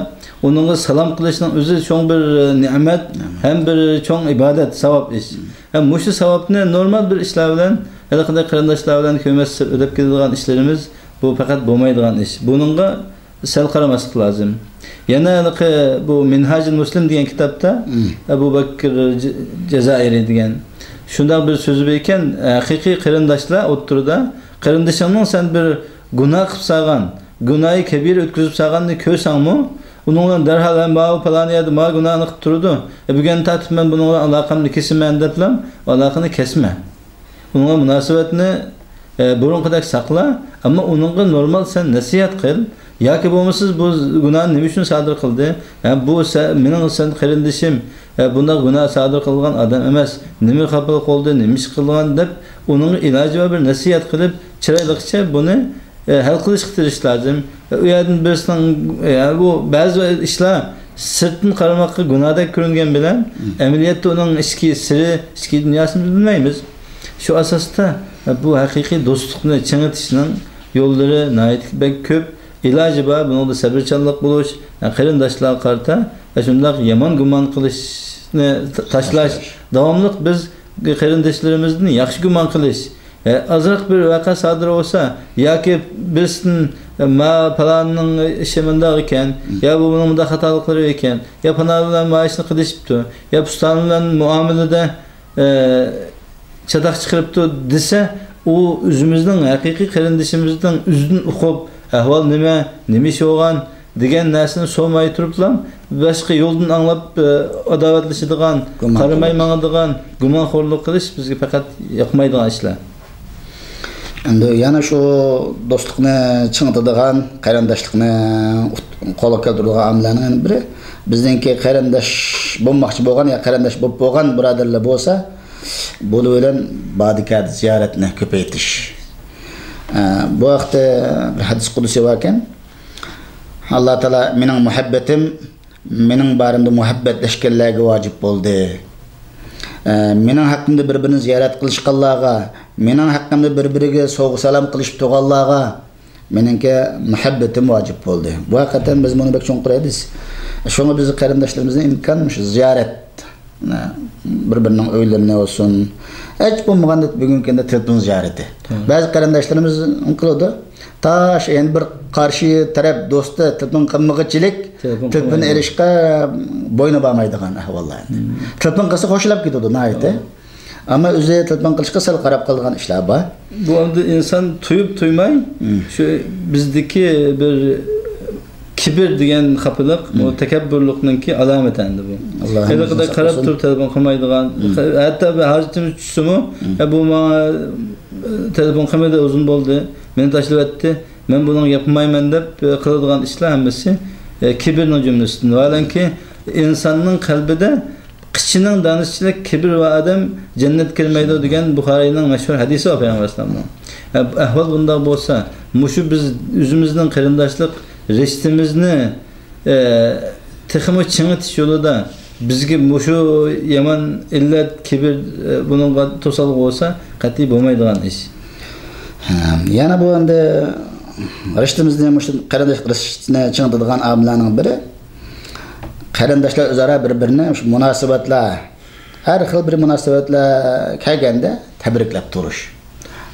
ئۇنىڭغا سالام قىلىشنىڭ ئۆزى چوڭ بىر، ئە، نېمەت ھەم بىر چوڭ ئىبادەت، ساۋاب ئىش. ھەم مۇشۇ ساۋابنى نورمال بىر ئىشلار بىلەن، ھېلىقىدەك قېرىنداشلار بىلەن كۆرمەسكە سەپ ئۆتەپ كېتىدىغان ئىشلىرىمىز، بۇ پەقەت بولمايدىغان ئىش. بۇنىڭغا سەل قارىماسلىق لازىم. يەنە ھېلىقى بۇ مىنھاجۇل مۇسلىم دېگەن كىتابتا ئەبۇ بەكىر ج-، جازائىرى دېگەن شۇنداق بىر سۆزى بار ئىكەن، ھەقىقىي قېرىنداشلار ئوتتۇرىدا، قېرىندىشىڭنىڭ سەن بىر گۇناھ قىلىپ سالغان، گۇناھى كەبىرە ئۆتكۈزۈپ سالغاننى كۆرسەڭمۇ، ئۇنىڭ بىلەن دەرھال، «ھە، ماۋۇ پالان يەردە ماۋۇ گۇناھنى قىلىپ تۇرىدۇ، ئە، بۈگۈندىن تارتىپ مەن بۇنىڭ بىلەن ئالاقەمنى كېسىمەن» دەپلا ئالاقىنى كەسمە. ئۇنىڭ بىلەن مۇناسىۋەتنى، ئە، بۇرۇنقىدەك ساقلا، ئەمما ئۇنىڭغا نورمال سەن نەسىھەت قىل. ياكى بولمىسا، بۇ گۇناھنى نېمە ئۈچۈن سادىر قىلدى؟ ھە، بۇ سە-، مېنىڭ سەن قېرىندىشىم، ئە، بۇنداق گۇناھ سادىر قىلغان ئادەم ئەمەس. نېمە خاپىلىق بولدى، نېمە ئىش قىلغان دەپ، ئۇنىڭغا ئىلاجى بار بىر نەسىھەت قىلىپ، چىرايلىقچە بۇنى، ئە، ھەل قىلىشقا تىرىشىش لازىم. ئە، ئۇ يەردىن بىرسىنىڭ، ئە، بۇ بەزى ئىشلار سىرتتىن قارىماققا گۇناھدەك كۆرۈنگەن بىلەن، مم. ئەمەلىيەتتە ئۇنىڭ ئىچكى سىرى، ئىچكى دۇنياسىنى بىلمەيمىز. شۇ ئاساستا، ئە، بۇ ھەقىقىي دوستلۇقنى چىڭىتىشنىڭ يوللىرى ناھايىتى بەك كۆپ. ئىلاجى بار، بۇنىڭدا سەۋرچانلىق بولۇش، ئە، قېرىنداشلارغا قارىتا، ئە، شۇنداق يامان گۇمان قىلىشنى ت-، تاشلاش، تاشلاش. داۋاملىق بىز قېرىنداشلىرىمىزدىن ياخشى گۇمان قىلىش. ئە، ئازراق بىر ۋەقە سادىر بولسا، ياكى بىرسىدىن، ئە، ما پالاننىڭ ئىشى مۇنداق ئىكەن، مم. يا بۇ بۇنىڭ مۇنداق خاتالىقلىرى ئىكەن، يا پالان بىلەن ما ئىشنى قىلىشىپتۇ، يا پۇستان بىلەن مۇئامىلىدە، ئە، چاتاق چىقىرىپتۇ دېسە، ئۇ ئۆزىمىزنىڭ ھەقىقىي قېرىندىشىمىزنىڭ ئۆزىدىن ئۇقۇپ، ئەھۋال نېمە، نېمە ئىش بولغان، دېگەن نەرسىنى سورىماي تۇرۇپلا، باشقا يولدىن ئاڭلاپ، ئە، ئاداۋەتلىشىدىغان، گۇمان قارىماي قىلىدۇ. ماڭىدىغان، گۇمانخورلۇق قىلىش بىزگە پەقەت ياقمايدىغان ئىشلار. ئەمدى يەنە شۇ دوستلۇقنى چىڭىتىدىغان، قېرىنداشلىقنى ئۇت-، قولغا كەلتۈرىدىغان ئامىللارنىڭ يەنە بىرى، بىزنىڭكى قېرىنداش بولماقچى بولغان يا قېرىنداش بولۇپ بولغان بۇرادەرلەر بولسا، بۇلار بىلەن بادىكەدە زىيارەتنى كۆپەيتىش. ئە، بۇ ھەقتە بىر ھەدىس قۇدسى باركەن. ئاللا تائالا، مېنىڭ مۇھەببىتىم مېنىڭ بارىمدا مۇھەببەتلەشكەنلەرگە ۋاجىپ بولدى. ئە، مېنىڭ ھەققىمدە بىر-بىرىنى زىيارەت قىلىشقانلارغا، مېنىڭ ھەققىمدە بىر-بىرىگە سوۋغا-سالام قىلىشىپ تۇرغانلارغا مېنىڭكى مۇھەببىتىم ۋاجىپ بولدى. بۇ ھەقىقەتەن بىز بۇنى بەك چوڭقۇر ھەدىس. شۇڭا بىز قېرىنداشلىرىمىزنى ئىمكان مۇشۇ زىيارەت، بىر-بىرىنىڭ ئۆيلىرىنى بولسۇن، ھېچ بولمىغاندا بۈگۈنكى كۈندە تېلېفون زىيارىتى. بەزى قېرىنداشلىرىمىز قىلىدۇ. تا شۇ يەنە بىر قارشى تەرەپ دوستى تېلېفون قىلمىغۇچىلىك، تېلېفون تېلېفون قىلمايدۇ. ئېلىشقا بوينى بارمايدىغان ئەھۋاللار. تېلېفون قىلسا خوشلاپ كېتىدۇ ناھايىتى. ئەمما ئۆزى تېلېفون قىلىشقا سەل قاراپ قالىدىغان ئىشلار بار. بۇ ئەمدى ئىنسان تۇيۇپ تۇيماي، شۇ بىزدىكى بىر كىبىر دېگەن خاپىلىق، بۇ تەكەببۇرلۇقنىڭكى ئالامىتى ئەمدى بۇ. ھېلىقىدەك قاراپ تۇرۇپ تېلېفون قىلمايدىغان، ھەتتا بىر ھاجىتىمىز چۈشسىمۇ، يا بۇ ماڭا تېلېفون قىلمىدى، ئۇزۇن بولدى، مېنى تاشلىۋەتتى، مەن بۇنىڭغا گەپ قىلمايمەن دەپ قىلىدىغان ئىشلار ھەممىسى، ئە، كىبىرنىڭ جۈملىسىدىن. ۋاھالەنكى، ئىنساننىڭ قەلبىدە قىچىنىڭ دانىشچىلىك، كىبىر بار ئادەم جەننەتكە كىرمەيدۇ دېگەن بۇخارىينىڭ مەشھۇر ھەدىسى بار پەيغەمبەر ئەلەيھىسسالامنىڭ. ئە، ئەھۋال بۇنداق بولسا، مۇشۇ بىز ئۆزىمىزنىڭ قېرىنداشلىق رىشتىمىزنى، ئە، تېخىمۇ چىڭىتىش يولىدا بىزگە مۇشۇ يامان ئىللەت، كىبىر، ئە، بۇنىڭغا توسالغۇ بولسا، قەتئىي بولمايدىغان ئىش. ھە، يەنە بۇ ئەمدى رىشتىمىزنى، مۇشۇ قېرىنداشلىق رىشتىسىنى چىڭىتىدىغان ئامىللارنىڭ بىرى، قېرىنداشلار ئۆزئارا بىر-بىرىنى مۇشۇ مۇناسىۋەتلەر، ھەر خىل بىر مۇناسىۋەتلەر كەلگەندە تەبرىكلەپ تۇرۇش.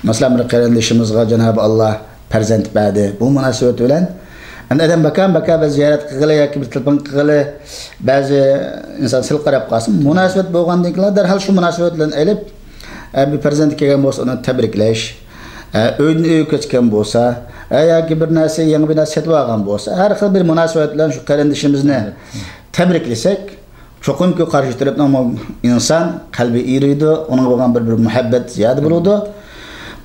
مەسىلەن، بىر قېرىندىشىمىزغا جانابى ئاللا پەرزەنت بەردى. بۇ مۇناسىۋەت بىلەن ئەمدى ئادەم بەكەم-بەكەم بىر زىيارەت قىلغىلى ياكى بىر تېلېفون قىلغىلى، بەزى ئىنسان سەل قاراپ قالسا، مۇناسىۋەت بولغاندىن كېيىن دەرھال شۇ مۇناسىۋەت بىلەن ئېلىپ، ئە، بىر پەرزەنت كەلگەن بولسا، ئۇنى تەبرىكلەش، ئە، ئۆيدىن ئۆيگە كۆچكەن بولسا، ئە، ياكى بىر نەرسە، يېڭى بىر نەرسە سېتىۋالغان بولسا، ھەر خىل بىر مۇناسىۋەت بىلەن شۇ قېرىندىشىمىزنى تەبرىكلىسەك، چوقۇمكى قارشى تەرەپنىڭ ئىنسان قەلبى ئېرىيدۇ، ئۇنىڭغا بولغان بىر، بىر مۇھەببەت زىيادە بولىدۇ.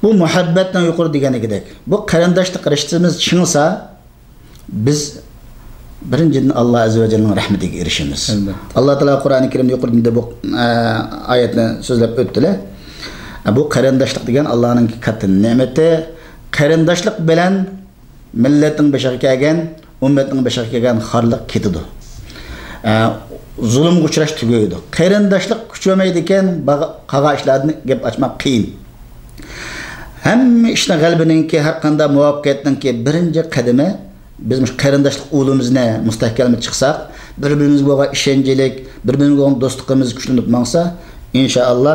بۇ مۇھەببەتنىڭ يۇقىرىدا دېگىنىدەك، بۇ قېرىنداشلىق رىشتىمىز چىڭسا، بىز بىرىنچىدىن، ئاللا ئەززە ۋە جەللىنىڭ رەھمىتىگە ئېرىشىمىز. ئەلۋەتتە. ئاللا تائالا قۇرئانى كەرىمدە يۇقىرىدا بۇ، ئە، ئايەتنى سۆزلەپ ئۆتتىلە. بۇ قېرىنداشلىق دېگەن ئاللانىڭ كاتتا نېمىتى. قېرىنداشلىق بىلەن مىللەتنىڭ بېشىغا كەلگەن، ئۈممەتنىڭ بېشىغا كەلگەن خارلىق كېتىدۇ. ئە، زۇلۇمغا ئۇچراش تۈگەيدۇ. قېرىنداشلىق كۈچىمەيدىكەن، باغ-، قالغان ئىشلاردىن گەپ ئاچماق قىيىن. ھەممە ئىشنىڭ، غەلىبىنىڭكى، ھەر قانداق مۇۋەپپەقىيەتنىڭكى بىرىنچى قەدىمى، بىز مۇشۇ قېرىنداشلىق ئۇلىمىزنى مۇستەھكەملەپ چىقساق، بىر-بىرىمىزگە بولغان ئىشەنچلىك، بىر-بىرىمىزگە بولغان دوستلۇقىمىز كۈچلىنىپ ماڭسا، ئىنشائاللا،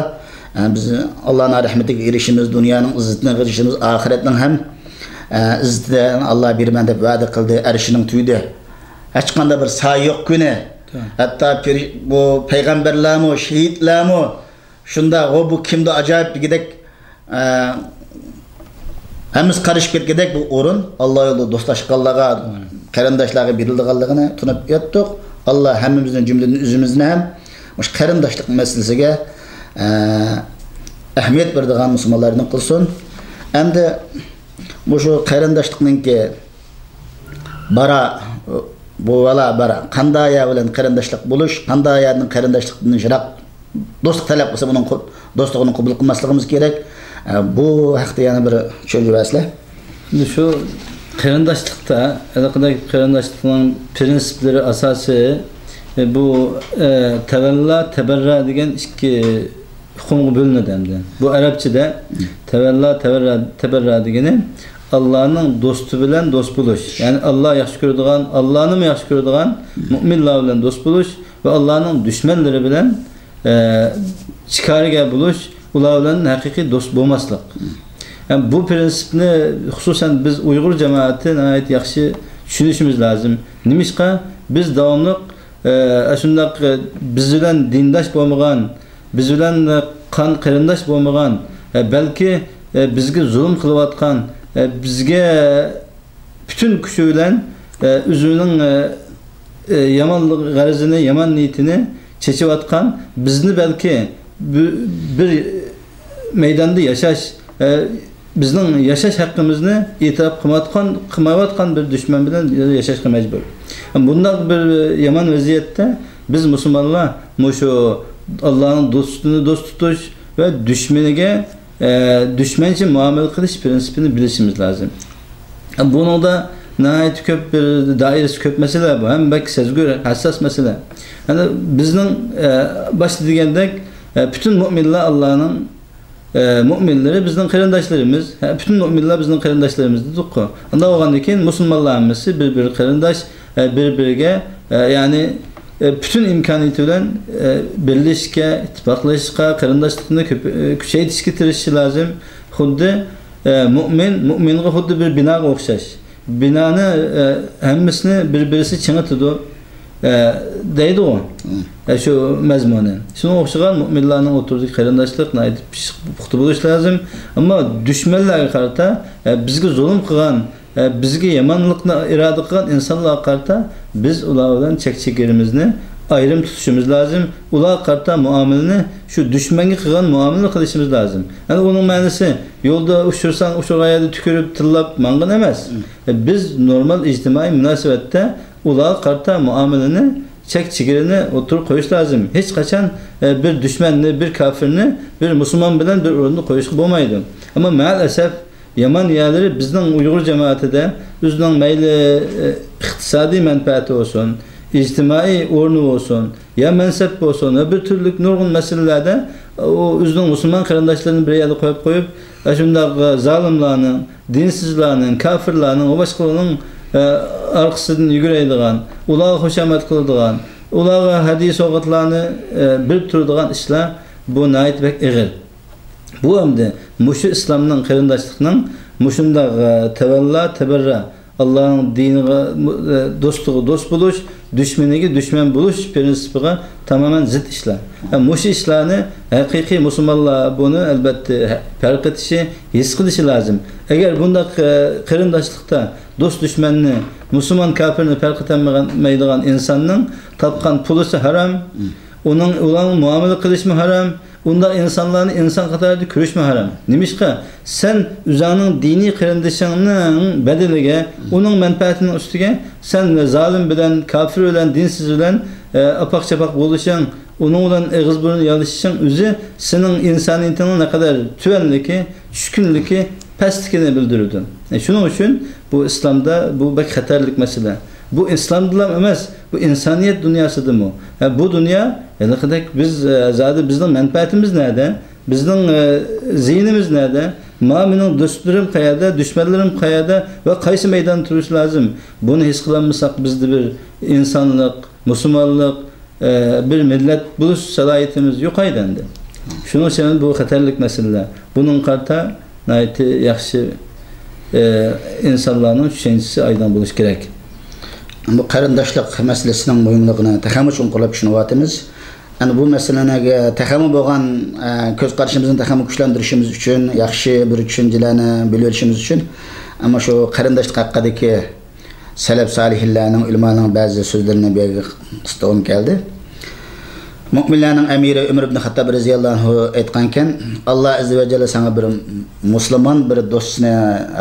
ئە، بىز ئاللانىڭ رەھمىتىگە ئېرىشىمىز، دۇنيانىڭ ئىززىتىگە ئېرىشىمىز، ئاخىرەتنىڭ ھەم، ئە، ئىززىتىنى ئاللا بېرىمەن دەپ ۋەدە قىلدى، ئەرشىنىڭ تۈۋىدە. ھېچقانداق بىر سايە يوق كۈنى. ھەتتا پىر-، بۇ پەيغەمبەرلەرمۇ، شېھىتلەرمۇ، شۇنداق، ھو، بۇ كىمدۇ ئاجايىپ دېگۈدەك، ئە، ھەممىسى قارىشىپ كەتكۈدەك بۇ ئورۇن، ئاللا يولىدا دوستلاشقانلارغا، قېرىنداشلارغا بېرىلىدىغانلىقىنى تونۇپ يەتتۇق. ئاللا ھەممىمىزنى، جۈملىدىن ئۆزىمىزنى ھەم مۇشۇ قېرىنداشلىق مەسىلىسىگە، ئە، ئەھمىيەت بېرىدىغان مۇسۇلمانلاردىن قىلسۇن. ئەمدى مۇشۇ قېرىنداشلىقنىڭكى بارا، بۇ ۋالا بارا، قاندايا بىلەن قېرىنداشلىق بولۇش، قاندايانىڭ قېرىنداشلىقتىن يىراق دوستلۇق تەلەپ قىلسا، بۇنىڭ قو-، دوستلۇقىنى قوبۇل قىلماسلىقىمىز كېرەك. ئە، بۇ ھەقتە يەنە بىر چۈشەنچە بەرسىلە. ئەمدى شۇ قېرىنداشلىقتا، ھېلىقىدەك قېرىنداشلىقنىڭ پىرىنسىپلىرى، ئاساسى، ئە، بۇ، ئە، تەۋەللا، تەبەررا دېگەن ئىككى ئۇقۇمغا بۆلۈنىدۇ ئەمدى. بۇ ئەرەبچىدە تەۋەللا، تەۋەررا، تەبەررا دېگىنى ئاللانىڭ دوستى بىلەن دوست بولۇش. يەنى ئاللا ياخشى كۆرىدىغان، ئاللانىمۇ ياخشى كۆرىدىغان مۇئمىنلار بىلەن دوست بولۇش ۋە ئاللانىڭ دۈشمەنلىرى بىلەن ئە، چىكارگە بولۇش، ئۇلار بىلەن ھەقىقىي دوست بولماسلىق. يەنى بۇ پىرىنسىپنى خۇسۇسەن بىز ئۇيغۇر جامائىتى ناھايىتى ياخشى چۈشىنىشىمىز لازىم. نېمىشقا؟ بىز داۋاملىق، ئە، ئاشۇنداق، ئە، بىز بىلەن دىنداش بولمىغان، بىز بىلەن، ئە، قان قېرىنداش بولمىغان، ئە، بەلكى، ئە، بىزگە زۇلۇم قىلىۋاتقان، ئە، بىزگە پۈتۈن كۈچى بىلەن، ئە، ئۆزىنىڭ، ئە، ئە، يامان غەرىزىنى، يامان نىيىتىنى چېچىۋاتقان، بىزنى بەلكى بىر، بىر مەيداندا ياشاش، ئە، بىزنىڭ ياشاش ھەققىمىزنى ئېتىراپ قىلمايۋاتقان، قىلمايۋاتقان بىر دۈشمەن بىلەن ياشاشقا مەجبۇر. بۇنداق بىر يامان ۋەزىيەتتە بىز مۇسۇلمانلار مۇشۇ ئاللانىڭ دوستىنى دوست تۇتۇش ۋە دۈشمىنىگە ئە، دۈشمەنچە مۇئامىلە قىلىش پىرىنسىپىنى بىلىشىمىز لازىم. بۇنىڭدا ناھايىتى كۆپ، بىر دائىرىسى كۆپ مەسىلە بۇ. ھەم بەك سەزگۈر، ھەسساس مەسىلە. يەنى بىزنىڭ، ئە، باشتا دېگەندەك، ئە، پۈتۈن مۇئمىنلار ئاللانىڭ، ئە، مۇئمىنلىرى بىزنىڭ قېرىنداشلىرىمىز. ھە، پۈتۈن مۇئمىنلار بىزنىڭ قېرىنداشلىرىمىز دېدۇققۇ. ئۇنداق بولغاندىن كېيىن مۇسۇلمانلار ھەممىسى بىر-بىرى قېرىنداش، ئە، بىر-بىرىگە، ئە، يەنى، ئە، پۈتۈن ئىمكانىيىتى بىلەن، ئە، بىرلىشىشكە، ئىتتىپاقلىشىشقا، قېرىنداشلىقنى كۆپ-، ئە، كۈچەيتىشكە تىرىشىشى لازىم. خۇددى، ئە، مۇئمىن مۇئمىنغا خۇددى بىر بىناغا ئوخشاش. بىنانى، ئە، ھەممىسىنى بىر-بىرسى چىڭىتىدۇ، ئە، دەيدىغۇ. مم. ئە، شۇ مەزمۇنى. شۇنىڭغا ئوخشىغان مۇئمىنلارنىڭ ئوتتۇرىدىكى قېرىنداشلىق ناھايىتى پىششىق، پۇختا بولۇشى لازىم. ئەمما دۈشمەنلەرگە قارىتا، ئە، بىزگە زۇلۇم قىلغان، ئە، بىزگە يامانلىقنى ئىرادە قىلغان ئىنسانلارغا قارىتا بىز ئۇلار بىلەن چەك-چېگرىمىزنى ئايرىم تۇتۇشىمىز لازىم. ئۇلارغا قارىتا مۇئامىلىنى شۇ دۈشمەنگە قىلغان مۇئامىلە قىلىشىمىز لازىم. يەنى ئۇنىڭ مەنىسى، يولدا ئۇچرىساڭ، ئۇچرىغان يەردە تۈكۈرۈپ، تىللاپ ماڭغىن ئەمەس. مم. ئە، بىز نورمال ئىجتىمائىي مۇناسىۋەتتە ئۇلارغا قارىتا مۇئامىلىنى، چەك-چېگرىنى ئوتتۇرىغا قويۇش لازىم. ھېچقاچان، ئە، بىر دۈشمەننى، بىر كاپىرنى بىر مۇسۇلمان بىلەن بىر ئورۇندا قويۇشقا بولمايدۇ. ئەمما مەئەلئەسەف، يامان يەرلىرى بىزنىڭ ئۇيغۇر جامائىتىدە ئۆزىنىڭ مەيلى، ئە، ئىقتىسادىي مەنپەئەتى بولسۇن، ئىجتىمائىي ئورنى بولسۇن، يا مەنسەپ بولسۇن، ۋە بىر تۈرلۈك نۇرغۇن مەسىلىلەردە ئۇ ئۆزىنىڭ مۇسۇلمان قېرىنداشلىرىنى بىر يەردە قويۇپ قويۇپ، ئاشۇنداق، ئە، زالىملارنىڭ، دىنسىزلارنىڭ، كاپىرلارنىڭ ۋە باشقىلارنىڭ، ئە، ئارقىسىدىن يۈگۈرەيدىغان، ئۇلارغا خۇشامەت قىلىدىغان، ئۇلارغا ھەدىيە سوۋغاتلارنى، ئە، بېرىپ تۇرىدىغان ئىشلار، بۇ ناھايىتى بەك ئېغىر. بۇ ئەمدى مۇشۇ ئىسلامنىڭ، قېرىنداشلىقنىڭ مۇشۇنداق، ئە، تەۋەللا، تەبەررا، ئاللانىڭ دىنىغا، ئە، دوستىغا دوست بولۇش، دۈشمىنىگە دۈشمەن بولۇش پىرىنسىپىغا تامامەن زىت ئىشلار. ئە، مۇشۇ ئىشلارنى ھەقىقىي مۇسۇلمانلار بۇنى، ئەلبەتتە، ھە-، پەرق ئېتىشى، ھېس قىلىشى لازىم. ئەگەر بۇنداق، ئە، قېرىنداشلىقتا دوست-دۈشمەننى، مۇسۇلمان-كاپىرنى پەرق ئېتەلمەيدىغان ئىنساننىڭ تاپقان پۇلىسى ھارام، ئۇنىڭ، ئۇلارنىڭ مۇئامىلە قىلىشىمۇ ھارام. ئۇنداق ئىنسانلارنى ئىنسان قاتارىدا كۆرۈشمۇ ھارام. نېمىشقا؟ سەن ئۆزۈڭنىڭ دىنىي قېرىندىشىڭنىڭ بەدىلىگە، ئۇنىڭ مەنپەئەتىنىڭ ئۈستىگە سەن زالىم بىلەن، كاپىر بىلەن، دىنسىز بىلەن، ئە، ئاپاق-چاپاق بولۇشۇڭ، ئۇنىڭ بىلەن ئېغىز-بۇرۇن يالىشىشىڭ ئۆزى سېنىڭ ئىنسانىيىتىڭنىڭ نەقەدەر تۆۋەنلىكى، چۈشكۈنلۈكى، پەسلىكىنى بىلدۈرىدۇ. ئە، شۇنىڭ ئۈچۈن بۇ ئىسلامدا بۇ بەك خەتەرلىك مەسىلە. بۇ ئىسلامدىلا ئەمەس، بۇ ئىنسانىيەت دۇنياسىدىمۇ. ئە، بۇ دۇنيا، ھېلىقىدەك بىز، ئە، زادى بىزنىڭ مەنپەئەتىمىز نەدە؟ بىزنىڭ، ئە، زىيىنىمىز نەدە؟ ما مېنىڭ دوستلىرىم قەيەردە، دۈشمەنلىرىم قەيەردە ۋە قايسى مەيداندا تۇرۇش لازىم؟ بۇنى ھېس قىلالمىساق، بىزدە بىر ئىنسانلىق، مۇسۇلمانلىق، ئە، بىر مىللەت بولۇش سالاھىيىتىمىز يوقايدۇ ئەمدى. شۇنىڭ ئۈچۈن بۇ خەتەرلىك مەسىلىلەر. بۇنىڭغا قارىتا ناھايىتى ياخشى، ئە، ئىنسانلارنىڭ چۈشەنچىسى ئايدىڭ بولۇشى كېرەك. بۇ قېرىنداشلىق مەسىلىسىنىڭ مۇھىملىقىنى تېخىمۇ چوڭقۇرلاپ چۈشىنىۋاتىمىز. ئەنە بۇ مەسىلىنىڭ تېخىمۇ بولغان، ئە، كۆز قارىشىمىزنى تېخىمۇ كۈچلەندۈرۈشىمىز ئۈچۈن، ياخشى بىر چۈشەنچىلەرنى بىلىۋېلىشىمىز ئۈچۈن، ئەمما شۇ قېرىنداشلىق ھەققىدىكى سەلەپ سالىھىنلارنىڭ، ئۆلىمانىڭ بەزى سۆزلىرىنى بۇ يەرگە قىستۇرغۇم كەلدى. مۆمىنلەرنىڭ ئەمىرى ئۆمەر ئىبن خەتتاب رەزىياللاھۇ ئەنھۇ ئېيتقانكەن، ئاللا ئەززە ۋە جەللە ساڭا بىر مۇسۇلمان بىر دوستنى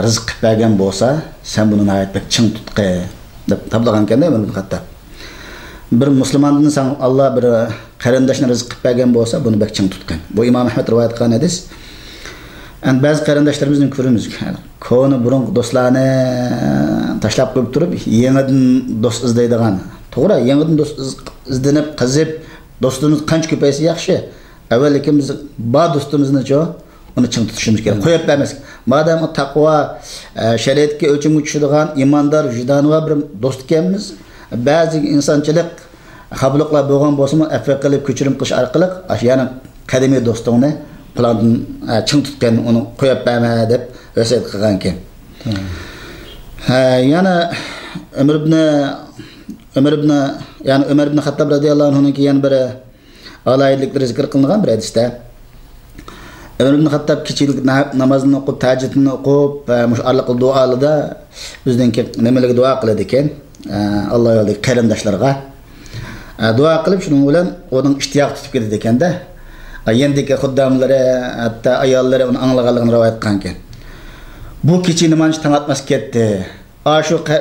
رىزىق قىلىپ بەرگەن بولسا، سەن بۇنى ناھايىتى بەك چىڭ تۇتقىن، دەپ تاپلىغانكەن ئۆمەر ئىبن خەتتاب. بىر مۇسۇلماندىن ساڭا ئاللا بىر قېرىنداشنى رىزىق قىلىپ بەرگەن بولسا، بۇنى بەك چىڭ تۇتقىن. بۇ ئىمام ئەھمەد رىۋايەت قىلغان ھەدىس. ئەمدى بەزى قېرىنداشلىرىمىزنى كۆرىمىز، كونا بۇرۇنقى دوستلارنى تاشلاپ قويۇپ تۇرۇپ، يېڭىدىن دوست ئىزدەيدىغان. توغرا، يېڭىدىن دوست ئىز-، ئىزدىنىپ، قېزىپ، دوستلىرىمىز قانچە كۆپەيسە ياخشى. ئەۋۋەللىكى بىز بار دوستىمىزنىچۇ، ئۇنى چىڭ تۇتۇشىمىز كېرەك. قويۇپ بەرمەسلىك. مادەم ئۇ تەقۋا، ئە، شەرىئەتكە ئۆلچەمگە چۈشىدىغان، ئىماندار، ۋىجدانى بار بىر دوست ئىكەنمىز، بەزى ئىنسانچىلىق، خاپىلىقلار بولغان بولسىمۇ، ئەپۇ قىلىپ، كەچۈرۈم قىلىش ئارقىلىق، ئاشۇ يەنە قەدىمىي دوستۇڭنى قۇلاقتىن، ئە، چىڭ تۇتقىن، ئۇنى قويۇپ بەرمە، دەپ ۋەسىيەت قىلغانىكەن. ھە، يەنە ئۆمەر ئىبنى، ئۆمەر ئىبنى، يەنى ئۆمەر ئىبنى خەتتاب رەزىياللاھۇ ئەنھۇنىڭكى يەنە بىر ئالاھىدىلىكلىرى زىكىر قىلىنغان بىر ھەدىستە، ئۆمەر ئىبن خەتتاب كېچىلىك نە-، نامازىنى ئوقۇپ، تەھەججۇدنى ئوقۇپ، ئە، مۇشۇ ئارىلىق دۇئالىدا ئۆزىنىڭكى نېمىلىرىگە دۇئا قىلىدىكەن، ئە، ئاللا يولىدىكى قېرىنداشلارغا، ئە، دۇئا قىلىپ، شۇنىڭ بىلەن ئۇنىڭ ئىشتىياقى تۇتۇپ كېتىدىكەن-دە. ئە، يېنىدىكى خۇدداملىرى، ھەتتا ئاياللىرى ئۇنى ئاڭلىغانلىقىنى رىۋايەت قىلغانىكەن. بۇ كېچە نېمانچە تاڭ ئاتماس كەتتى. ئاشۇ قە-،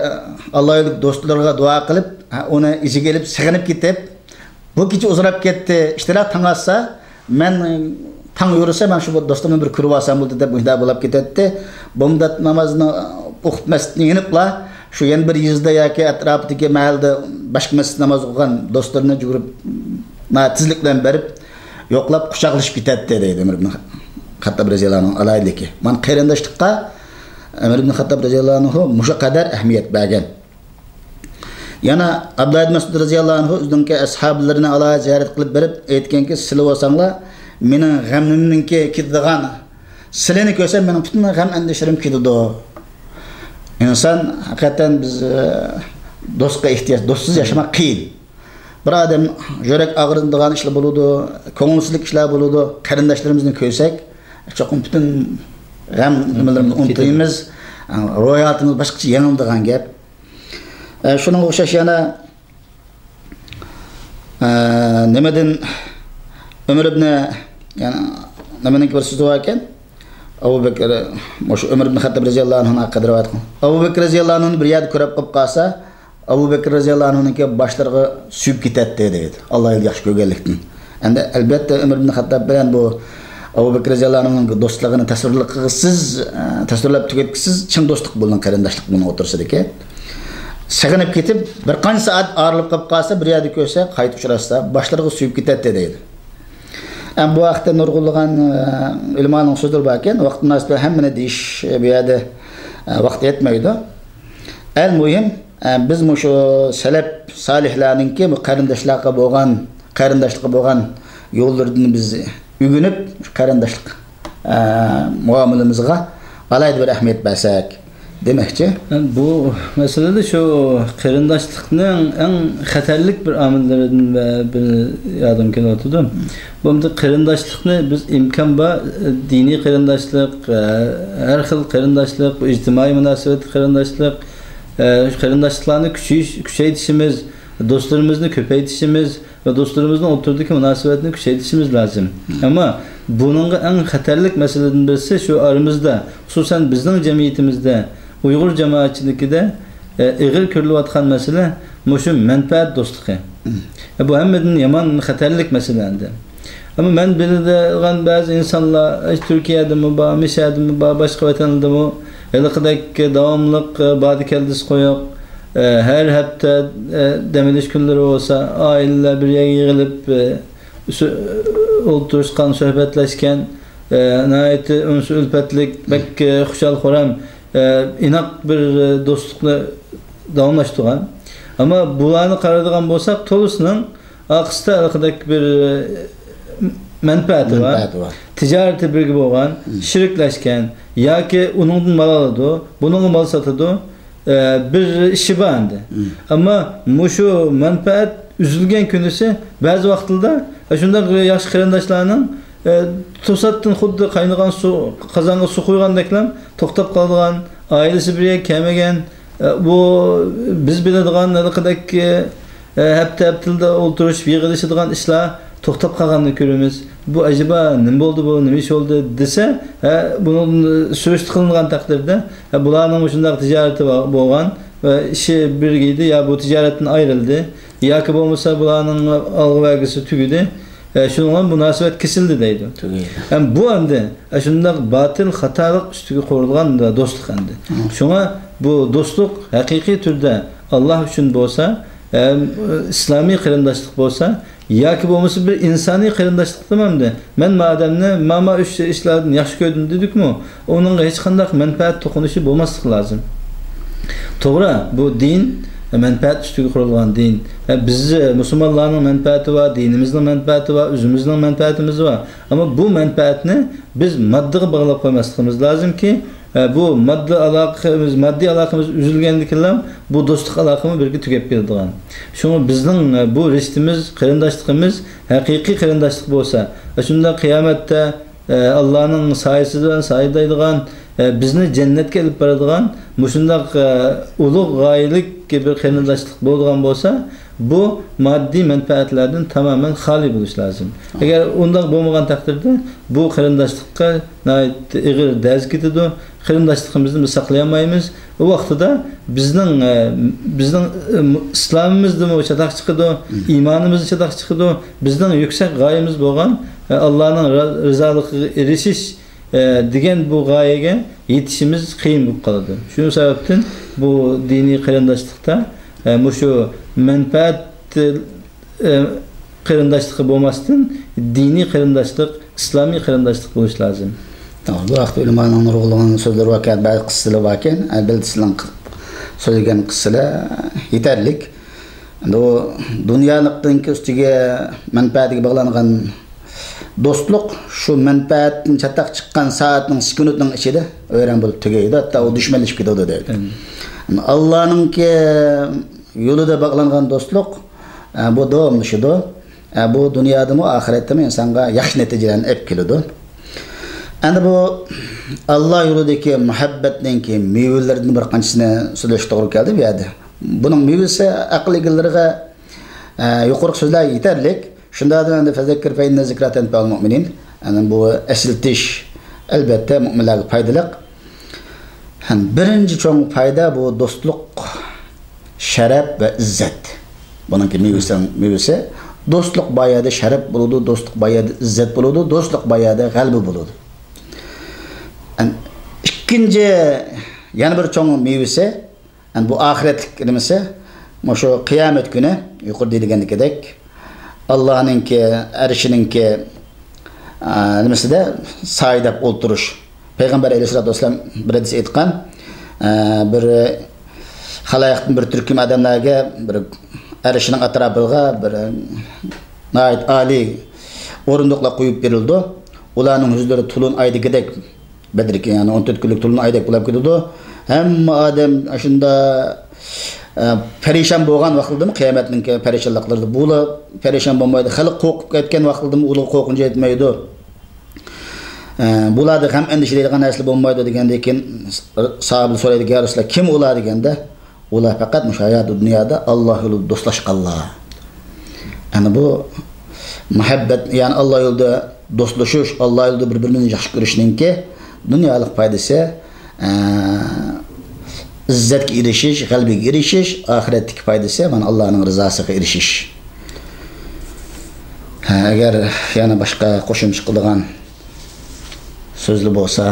ئاللا يولىدىكى دوستلىرىغا دۇئا قىلىپ، ھە، ئۇنى ئېسىگە ئېلىپ، سېغىنىپ كېتىپ، بۇ كېچە ئۇزىراپ كەتتى، ئىشتىراق تاڭ ئاتسا، مەن تاڭ يورۇسا، مەن شۇ دوستۇمنى بىر كۆرۈۋالسام بولدى دەپ مۇشۇنداق بولۇپ كېتەتتى. بۇمدات نامازنى ئوقۇپ، مەسچىتنى يېنىپلا، شۇ يەنە بىر يېزىدا ياكى ئەتراپىدىكى مەھەللىدە باشقا مەسچىتتە ناماز ئوقۇغان دوستلىرىنى جۈگۈرۈپ، ناھايىتى تېزلىك بىلەن بېرىپ، يوقلاپ، قۇچاقلىشىپ كېتەتتى، دەيدۇ ئۆمەر ئىبن خەتتاب رەزىياللاھۇ ئەنھۇ ئالاھىدىلىكى. مانا قېرىنداشلىققا ئۆمەر ئىبن خەتتاب رەزىياللاھۇ ئەنھۇ مۇشۇ قەدەر ئەھمىيەت بەرگەن. يەنە ئابدۇللا ئىبن مەسئۇد رەزىياللاھۇ ئەنھۇ ئۆزىنىڭكى ئەسھابلىرىنى ئالاھىدە زىيارەت قىلىپ بېرىپ ئېيتكەنكى، سىلى بولساڭلار مېنىڭ غەمىمنىڭكى كېتىدىغان، سىلىنى كۆرسەم مېنىڭ پۈتۈن غەم ئەندىشىلىرىم كېتىدۇ. ئىنسان ھەقىقەتەن بىز، ئە، دوستقا ئېھتىياج، دوستسىز ياشىماق قىيىن. بىر ئادەم يۈرەك ئاغرىتىدىغان ئىشلار بولىدۇ، كۆڭۈلسىزلىك ئىشلار بولىدۇ. قېرىنداشلىرىمىزنى كۆرسەك، چوقۇم پۈتۈن غەم نېمىلىرىمىزنى كېتىدۇ. ئۇنتۇيمىز. روھىياتىمىز باشقىچە يېڭىلىدىغان گەپ. ئە، شۇنىڭغا ئوخشاش يەنە، ئە، نېمىدىن ئۆمەر ئىبنى، يەنى نېمىنىڭكى بىر سۆزى بار ئىكەن، ئەبۇ بەكرى، مۇشۇ ئۆمەر ئىبن خەتتاب رەزىياللاھۇ ئەنھۇنىڭ ھەققىدە رىۋايەت قىلغان. ئەبۇ بەكرى رەزىياللاھۇ ئەنھۇنى بىر يەردە كۆرۈپ قېلىپ قالسا، ئەبۇ بەكرى رەزىياللاھۇ ئەنھۇنىڭكى باشلىرىغا سۆيۈپ كېتەتتى، دەيدۇ. ئاللا يولىدا ياخشى كۆرگەنلىكتىن. ئەمدى ئەلبەتتە ئۆمەر ئىبن خەتتاب بىلەن بۇ ئەبۇ بەكرى رەزىياللاھۇ ئەنھۇنىڭ دوستلۇقىنى تەسۋىرلىقىسىز، ئە، تەسۋىرلەپ تۈگەتكۈسىز، چىڭ دوستلۇق بولغان قېرىنداشلىق بۇنىڭ ئوتتۇرىسىدىكى. سېغىنىپ كېتىپ، بىر قانچە سائەت ئايرىلىپ قېلىپ قالسا، بىر يەردە كۆرسە، قايتا ئۇچراشسا، باشلىرىغا سۆيۈپ كېتەتتى، دەيدۇ. ئەمما بۇ ھەقتە نۇرغۇنلىغان، ئە، ئۆلىمانىڭ سۆزلىرى باركەن، ۋاقىت مۇناسىۋىتى بىلەن ھەممىنى دېيىش بۇ يەردە، ئە، ۋاقىت يەتمەيدۇ. ئەل مۇھىم، ئە، بىز مۇشۇ سەلەپ سالىھلارنىڭكى بۇ قېرىنداشلارغا بولغان، قېرىنداشلىققا بولغان يوللىرىدىن بىز ئۆگىنىپ، شۇ قېرىنداشلىق، ئە، مۇئامىلىمىزغا ئالاھىدە بىر ئەھمىيەت بەرسەك دېمەكچى. بۇ مەسىلىدە شۇ قېرىنداشلىقنىڭ ئەڭ خەتەرلىك بىر ئامىللىرىدىن ۋە بىر يادىم كېلىۋاتىدۇ. بۇ قېرىنداشلىقنى بىز ئىمكان بار، دىنىي قېرىنداشلىق، ھەر خىل قېرىنداشلىق، ئىجتىمائىي مۇناسىۋەتلىك قېرىنداشلىق، قېرىنداشلىقلارنى كۈچىيىش، كۈچەيتىشىمىز، دوستلىرىمىزنى كۆپەيتىشىمىز ۋە دوستلىرىمىزنىڭ ئوتتۇرىدىكى مۇناسىۋەتنى كۈچەيتىشىمىز لازىم. ئەمما بۇنىڭغا ئەڭ خەتەرلىك مەسىلىدىن بىرسى شۇ ئارىمىزدا، خۇسۇسەن بىزنىڭ جەمئىيىتىمىزدە، ئۇيغۇر جامائەتچىلىكىدە، ئە، ئېغىر كۆرۈلۈۋاتقان مەسىلە مۇشۇ مەنپەئەت دوستلۇقى. ئە، بۇ ھەممىدىن يامان خەتەرلىك مەسىلە ئەمدى. ئەمما مەن بىلىدىغان بەزى ئىنسانلار، ئە، تۈركىيەدىمۇ بار، مىسىردىمۇ بار، باشقا ۋەتەنلەردىمۇ ھېلىقىدەك داۋاملىق، ئە، باردى كەلدىسى قويۇق، ئە، ھەر ھەپتە، ئە، دەم ئېلىش كۈنلىرى بولسا، ئائىلىلەر بىر يەرگە يىغىلىپ، ئە، سۆ-، ئولتۇرۇشقان، سۆھبەتلەشكەن، ئە، ناھايىتى ئۇنسۇ ئۈلپەتلىك، بەك، ئە، خۇشال-خۇرام، ئە، ئىناق بىر، ئە، دوستلۇقنى داۋاملاشتۇرغان. ئەمما بۇلارنى قارايدىغان بولساق، تولىسىنىڭ ئارقىسىدا ھېلىقىدەك بىر، ئە، مەنپەئەتى بار. مەنپەئەتى بار. تىجارىتى بىرگە بولغان، شېرىكلەشكەن ياكى ئۇنىڭدىن مال ئالىدۇ، بۇنىڭغا مال ساتىدۇ. ئە، بىر ئىشى بار ئەمدى. ئەمما مۇشۇ مەنپەئەت ئۈزۈلگەن كۈنىسى بەزى ۋاقىتلاردا، ئە، شۇنداق ياخشى قېرىنداشلارنىڭ، ئە، توساتتىن خۇددى قاينىغان سۇ، قازانغا سۇ قۇيغاندەكلا توختاپ قالىدىغان، ئائىلىسى بىر يەرگە كەلمىگەن، ئە، بۇ بىز بىلىدىغان ھېلىقىدەك، ئە، ھەپتە-ھەپتىلىدە ئولتۇرۇشۇپ يىغىلىشىدىغان ئىشلار توختاپ قالغاننى كۆرىمىز. بۇ ئەجەبا نېمە بولدى، بۇ نېمە ئىش بولدى دېسە، ھە، بۇنىڭ سۈرۈشتە قىلىنغان تەقدىردە، ھە، بۇلارنىڭ مۇشۇنداق تىجارىتى بار، بولغان ۋە ئىشى بىرگە ئىدى، يا بۇ تىجارەتتىن ئايرىلدى، ياكى بولمىسا بۇلارنىڭ ئالغا بەرگۈسى تۈگىدى، ئە، شۇنىڭ بىلەن مۇناسىۋەت كېسىلدى دەيدۇ. تۈگەيدۇ. ھەم بۇ ئەمدى، ئە، شۇنداق باتىل خاتالىق ئۈستىگە قۇرۇلغان دوستلۇق ئەمدى. شۇڭا بۇ دوستلۇق ھەقىقىي تۈردە ئاللا ئۈچۈن بولسا، ئە، ئىسلامىي قېرىنداشلىق بولسا، ياكى بولمىسا بىر ئىنسانىي قېرىنداشلىقتىمۇ ئەمدى مەن ما ئادەمنى ما، ما ئۈچ ئىشلاردىن ياخشى كۆردۈم دېدۇقمۇ، ئۇنىڭغا ھېچقانداق مەنپەئەت توقۇنۇشى بولماسلىقى لازىم. توغرا، بۇ دىن مەنپەئەت ئۈستىگە قۇرۇلغان دىن. ھە، بىز مۇسۇلمانلارنىڭ مەنپەئەتى بار، دىنىمىزنىڭ مەنپەئەتى بار، ئۆزىمىزنىڭ مەنپەئەتىمىز بار. ئەمما بۇ مەنپەئەتنى بىز ماددىغا باغلاپ قويماسلىقىمىز لازىمكى، ھە، بۇ ماددا ئالاقىمىز، ماددىي ئالاقىمىز ئۈزۈلگەندىكىنلا بۇ دوستلۇق ئالاقىمۇ بىرگە تۈگەپ كېتىدىغان. شۇڭا بىزنىڭ، ھە، بۇ رىشتىمىز، قېرىنداشلىقىمىز ھەقىقىي قېرىنداشلىق بولسا، ئاشۇنداق قىيامەتتە ئە، ئاللانىڭ سايىسى بىلەن سايىدايدىغان، ئە، بىزنى جەننەتكە ئېلىپ بارىدىغان مۇشۇنداق، ئە، ئۇلۇغ غايىلىك بىر قېرىنداشلىق بولىدىغان بولسا، بۇ ماددىي مەنپەئەتلەردىن تامامەن خالىي بولۇش لازىم. ئەگەر ئۇنداق بولمىغان تەقدىردە، بۇ قېرىنداشلىققا ناھايىتى ئېغىر دەرز كېتىدۇ. قېرىنداشلىقىمىزنى بىز ساقلىيالمايمىز. ئۇ ۋاقتىدا بىزنىڭ، ئە، بىزنىڭ، ئە، ئىسلامىمىزدىمۇ چاتاق چىقىدۇ، ئىمانىمىزدا چاتاق چىقىدۇ. بىزنىڭ يۈكسەك غايىمىز بولغان، ئە، ئاللانىڭ را-، رىزالىقىغا ئېرىشىش، ئە، دېگەن بۇ غايىگە يېتىشىمىز قىيىن بولۇپ قالىدۇ. شۇ سەۋەبتىن بۇ دىنىي قېرىنداشلىقتا، ئە، مۇشۇ مەنپەئەت، ئە، قېرىنداشلىقى بولماستىن، دىنىي قېرىنداشلىق، ئىسلامىي قېرىنداشلىق بولۇش لازىم. توغرا، بۇ ھەقتە ئۆلىمانىڭ نۇرغۇنلىغان سۆزلىرى باركەن، بەزى قىسسىلىرى باركەن. ئەلبەتتە، سىلەرنىڭ سۆزلىگەن قىسسىلار يېتەرلىك. ئەمدى ئۇ دۇنيالىقنىڭكى ئۈستىگە، مەنپەئەتىگە باغلانغان دوستلۇق شۇ مەنپەئەتتىن چاتاق چىققان سائەتنىڭ، سېكۇنتنىڭ ئىچىدە ۋەيران بولۇپ تۈگەيدۇ، ھەتتا ئۇ دۈشمەنلىشىپ كېتىدۇ دەيدۇ. ئاللانىڭكى يولىدا باغلانغان دوستلۇق، ئە، بۇ داۋاملىشىدۇ. ئە، بۇ دۇنيادىمۇ، ئاخىرەتتىمۇ ئىنسانغا ياخشى نەتىجىلەرنى ئېلىپ كېلىدۇ. ئەمدى بۇ ئاللا يولىدىكى مۇھەببەتنىڭكى مېۋىلىرىدىن بىر قانچىسىنى سۆزلەشكە توغرا كەلدى بۇ يەردە. بۇنىڭ مېۋىسى ئەقىل ئىگىلىرىگە، ئە، يۇقىرىقى سۆزلەر يېتەرلىك. شۇنداقتىمۇ ئەمدى فەزەككىر فەئىننە زىكرا تەنفەئۇل مۇئمىنىن. يەنى بۇ ئەسلىتىش، ئەلبەتتە، مۇئمىنلارغا پايدىلىق. ھەم بىرىنچى چوڭ پايدا بۇ دوستلۇق، شەرەپ ۋە ئىززەت. بۇنىڭكى مېۋىسى، مېۋىسى دوستلۇق بار يەردە شەرەپ بولىدۇ، دوستلۇق بار يەردە ئىززەت بولىدۇ، دوستلۇق بار يەردە غەلىبە بولىدۇ. ھەم ئىككىنچى، يەنە بىر چوڭ مېۋىسى، يەنى بۇ ئاخىرەتلىك نېمىسى، مۇشۇ قىيامەت كۈنى يۇقىرىدا دېگەندىكىدەك، ئاللانىڭكى، ئەرشىنىڭكى، ئا، نېمىسىدە سايىداپ ئولتۇرۇش. پەيغەمبەر ئەلەيھىسسالاتۇ ۋەسسالام بىر ھەدىس ئېيتقان، ئا، بىر خالايىقتىن بىر تۈركۈم ئادەملەرگە بىر ئەرشىنىڭ ئەتراپىغا بىر ناھايىتى ئالىي ئورۇندۇقلار قويۇپ بېرىلىدۇ. ئۇلارنىڭ يۈزلىرى تولۇن ئايدىكىدەك بەدرىكى، يەنى ئون تۆت كۈنلۈك تولۇن ئايدەك بولاپ كېتىدۇ. ھەممە ئادەم ئاشۇندا، ئە، پەرىشان بولغان ۋاقتىدىمۇ، قىيامەتنىڭكى پەرىشانلىقلىرىدا بۇلار پەرىشان بولمايدۇ. خەلق قورقۇپ كەتكەن ۋاقتىدىمۇ ئۇلارغا قورقۇنچ يەتمەيدۇ. ئە، بۇلاردا غەم ئەندىشە دەيدىغان نەرسىلەر بولمايدۇ دېگەندىن كېيىن ساھابىلەر سورايدۇ، يا رەسۇلاللا، كىم ئۇلار دېگەندە، ئۇلار پەقەت مۇشۇ ھاياتىي دۇنيادا ئاللا يولىدا دوستلاشقانلار. يەنى بۇ مۇھەببەت، يەنى ئاللا يولىدا دوستلىشىش، ئاللا يولىدا بىر-بىرىمىزنى ياخشى كۆرۈشنىڭكى دۇنيالىق پايدىسى، ئە، ئىززەتكە ئېرىشىش، غەلىبىگە ئېرىشىش، ئاخىرەتتىكى پايدىسى مانا ئاللانىڭ رىزاسىغا ئېرىشىش. ھە، ئەگەر يەنە باشقا قوشۇمچە قىلىدىغان سۆزلەر بولسا،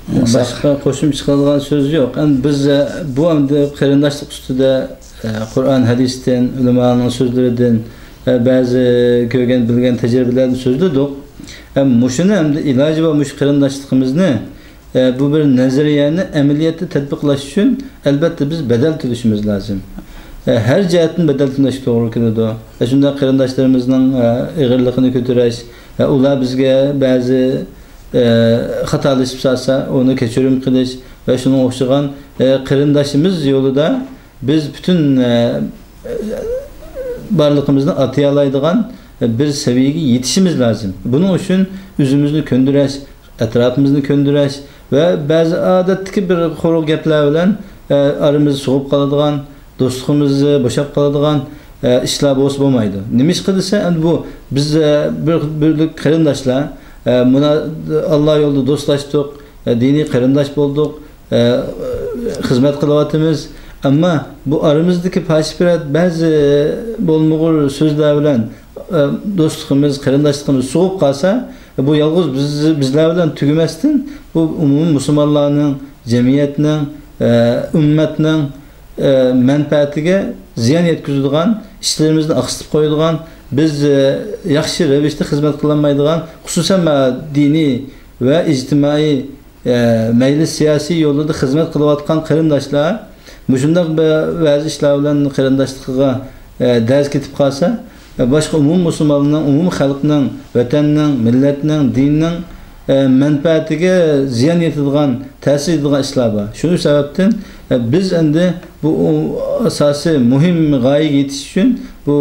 بولسا. باشقا قوشۇمچە قىلىدىغان سۆز يوق. ئەمدى بىز، ئە، بۇ ئەمدى قېرىنداشلىق ئۈستىدە، ئە، قۇرئان، ھەدىستىن، ئۆلىمانىڭ سۆزلىرىدىن، ئە، بەزى كۆرگەن، بىلگەن تەجرىبىلەردىن سۆزلىدۇق. ئەمدى مۇشۇنى ئەمدى ئىلاجى بار مۇشۇ قېرىنداشلىقىمىزنى، ئە، بۇ بىر نەزەرىيەنى ئەمەلىيەتتە تەتبىقلاش ئۈچۈن ئەلبەتتە بىز بەدەل تۆلىشىمىز لازىم. ئە، ھەر جەھەتتىن بەدەل تۆلەشكە توغرا كېلىدۇ. ئە، شۇنداق قېرىنداشلىرىمىزنىڭ، ئە، ئېغىرلىقىنى كۆتۈرۈش، ئە، ئۇلار بىزگە بەزى، ئە، خاتالىشىپ سالسا، ئۇنى كەچۈرۈم قىلىش ۋە شۇنىڭغا ئوخشىغان، ئە، قېرىنداشىمىز يولىدا بىز پۈتۈن، ئە، بارلىقىمىزنى ئاتىيالايدىغان بىر سەۋىيەگە يېتىشىمىز لازىم. بۇنىڭ ئۈچۈن ئۆزىمىزنى كۆندۈرۈش، ئەتراپىمىزنى كۆندۈرۈش ۋە بەزى ئادەتتىكى بىر قۇرۇق گەپلەر بىلەن، ئارىمىز سوغۇپ قالىدىغان، دوستلۇقىمىز بوشاپ قالىدىغان ئىشلار بولسا بولمايدۇ. نېمىشقا دېسە، ئەمدى بۇ بىز بىر، بىرلىك قېرىنداشلار، مۇنا، ئاللا يولىدا دوستلاشتۇق، دىنىي قېرىنداش بولدۇق، خىزمەت قىلىۋاتىمىز. ئەمما بۇ ئارىمىزدىكى پاشىپىرەت، بەزى بولمىغۇر سۆزلەر بىلەن دوستلۇقىمىز، قېرىنداشلىقىمىز سوغۇپ قالسا، بۇ يالغۇز بىز، بىزلەر بىلەن تۈگىمەستىن، بۇ ئومۇمىي مۇسۇلمانلارنىڭ، جەمئىيەتنىڭ، ئۈممەتنىڭ مەنپەئەتىگە زىيان يەتكۈزىدىغان، ئىشلىرىمىزنى ئاقسىتىپ قويىدىغان، بىز ياخشى رەۋىشتە خىزمەت قىلالمايدىغان، خۇسۇسەن مانا دىنىي ۋە ئىجتىمائىي، مەيلى سىياسىي يولدا خىزمەت قىلىۋاتقان قېرىنداشلار مۇشۇنداق بەزى ئىشلار بىلەن قېرىنداشلىقىغا دەز كېتىپ قالسا، باشقا ئومۇمىي مۇسۇلمانلارنىڭ، ئومۇمىي خەلقنىڭ، ۋەتەننىڭ، مىللەتنىڭ، دىننىڭ مەنپەئەتىگە زىيان يېتىدىغان، تەسىر يېتىدىغان ئىشلار بار. شۇ سەۋەبتىن بىز ئەمدى بۇ ئاساسىي مۇھىم غايىگە يېتىش ئۈچۈن بۇ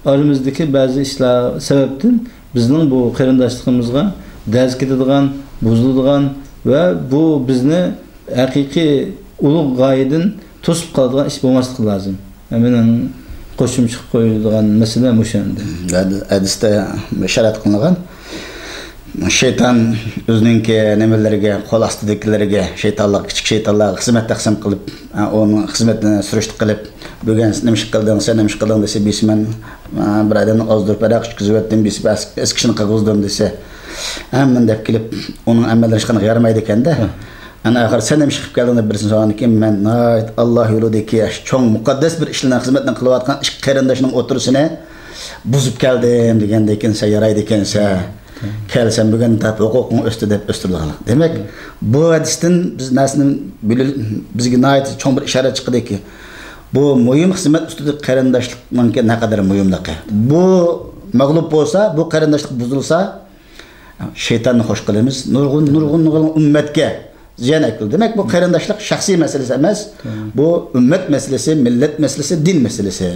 ئارىمىزدىكى بەزى ئىشلار سەۋەبتىن بىزنىڭ بۇ قېرىنداشلىقىمىزغا دەز كېتىدىغان، بۇزۇلىدىغان ۋە بۇ بىزنى ھەقىقىي ئۇلۇغ غايىدىن توسۇپ قالىدىغان ئىش بولماسلىقى لازىم. مېنىڭ قوشۇمچە قىلىپ قويىدىغان مەسىلە مۇشۇ ئەمدى. ھەدىستە ئىشارەت قىلىنغان، شەيتان ئۆزىنىڭكى نېمىلىرىگە، قول ئاستىدىكىلىرىگە، شەيتانلارغا، كىچىك شەيتانلارغا خىزمەت تەقسىم قىلىپ، ئۇنىڭ خىزمىتىنى سۈرۈشتە قىلىپ، بۈگۈن نېمە ئىش قىلدىڭ، سەن نېمە ئىش قىلدىڭ دېسە، بىرسى مەن بىر ئادەمنى ئازدۇرۇپ ھاراق ئىچكۈزۈۋەتتىم، بىرسى ئەسكى ئىشنى قىلغۇزدۇم دېسە، ھەممىنى دەپ كېلىپ، ئۇنىڭ ئەمەللىرى ھېچقانداق يارىمايدىكەن-دە. ئەنە ئاخىر سەن نېمە ئىش قىلىپ كەلدىڭ دەپ بىرسىنى سورىغاندىن كېيىن، مەن ناھايىتى ئاللا يولىدىكى چوڭ مۇقەددەس بىر ئىشلارنىڭ خىزمىتىنى قىلىۋاتقان ئىككى قېرىنداشنىڭ ئوتتۇرىسىنى بۇزۇپ كەلدىم دېگەندىن كېيىن، سەن يارايدىكەنسەن، كەل سەن بۈگۈن دەپ ھوقۇقۇڭ ئۆستى دەپ ئۆستۈرىدىغانلىق. دېمەك، بۇ ھەدىستىن بىز نەرسىنى بىلىل-، بىزگە ناھايىتى چوڭ بىر ئىشارەت چىقىدىكى، بۇ مۇھىم خىزمەت ئۈستىدىكى قېرىنداشلىقنىڭكى نەقەدەر مۇھىملىقى. بۇ مەغلۇپ بولسا، بۇ قېرىنداشلىق بۇزۇلسا، شەيتاننى خوش قىلىمىز. نۇرغۇن، نۇرغۇن، نۇرغۇن ئۈممەتكە زىيان ئەكېلىدۇ. دېمەك، بۇ قېرىنداشلىق شەخسىي مەسىلىسى ئەمەس. بۇ ئۈممەت مەسىلىسى، مىللەت مەسىلىسى، دىن مەسىلىسى.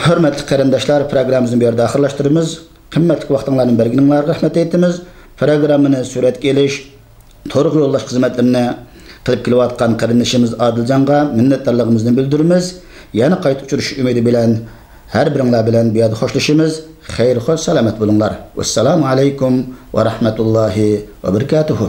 ھۆرمەتلىك قېرىنداشلار، پروگراممىمىزنى بۇ يەردە ئاخىرلاشتۇرىمىز. قىممەتلىك ۋاقتىڭلارنى بەرگىنىڭلارغا رەھمەت ئېيتىمىز. پروگراممىنى سۈرەتكە ئېلىش، تورغا يوللاش خىزمەتلىرىنى قىلىپ كېلىۋاتقان قېرىندىشىمىز ئادىلجانغا مىننەتدارلىقىمىزنى بىلدۈرىمىز. يەنە قايتا ئۇچرىشىش ئۈمىدى بىلەن ھەر بىرىڭلار بىلەن بۇ يەردە خوشلىشىمىز. خەير خوش، سالامەت بولۇڭلار. ۋەسسالامۇ ئەلەيكۇم ۋە رەھمەتۇللاھى ۋە بەرىكاتۇھۇ.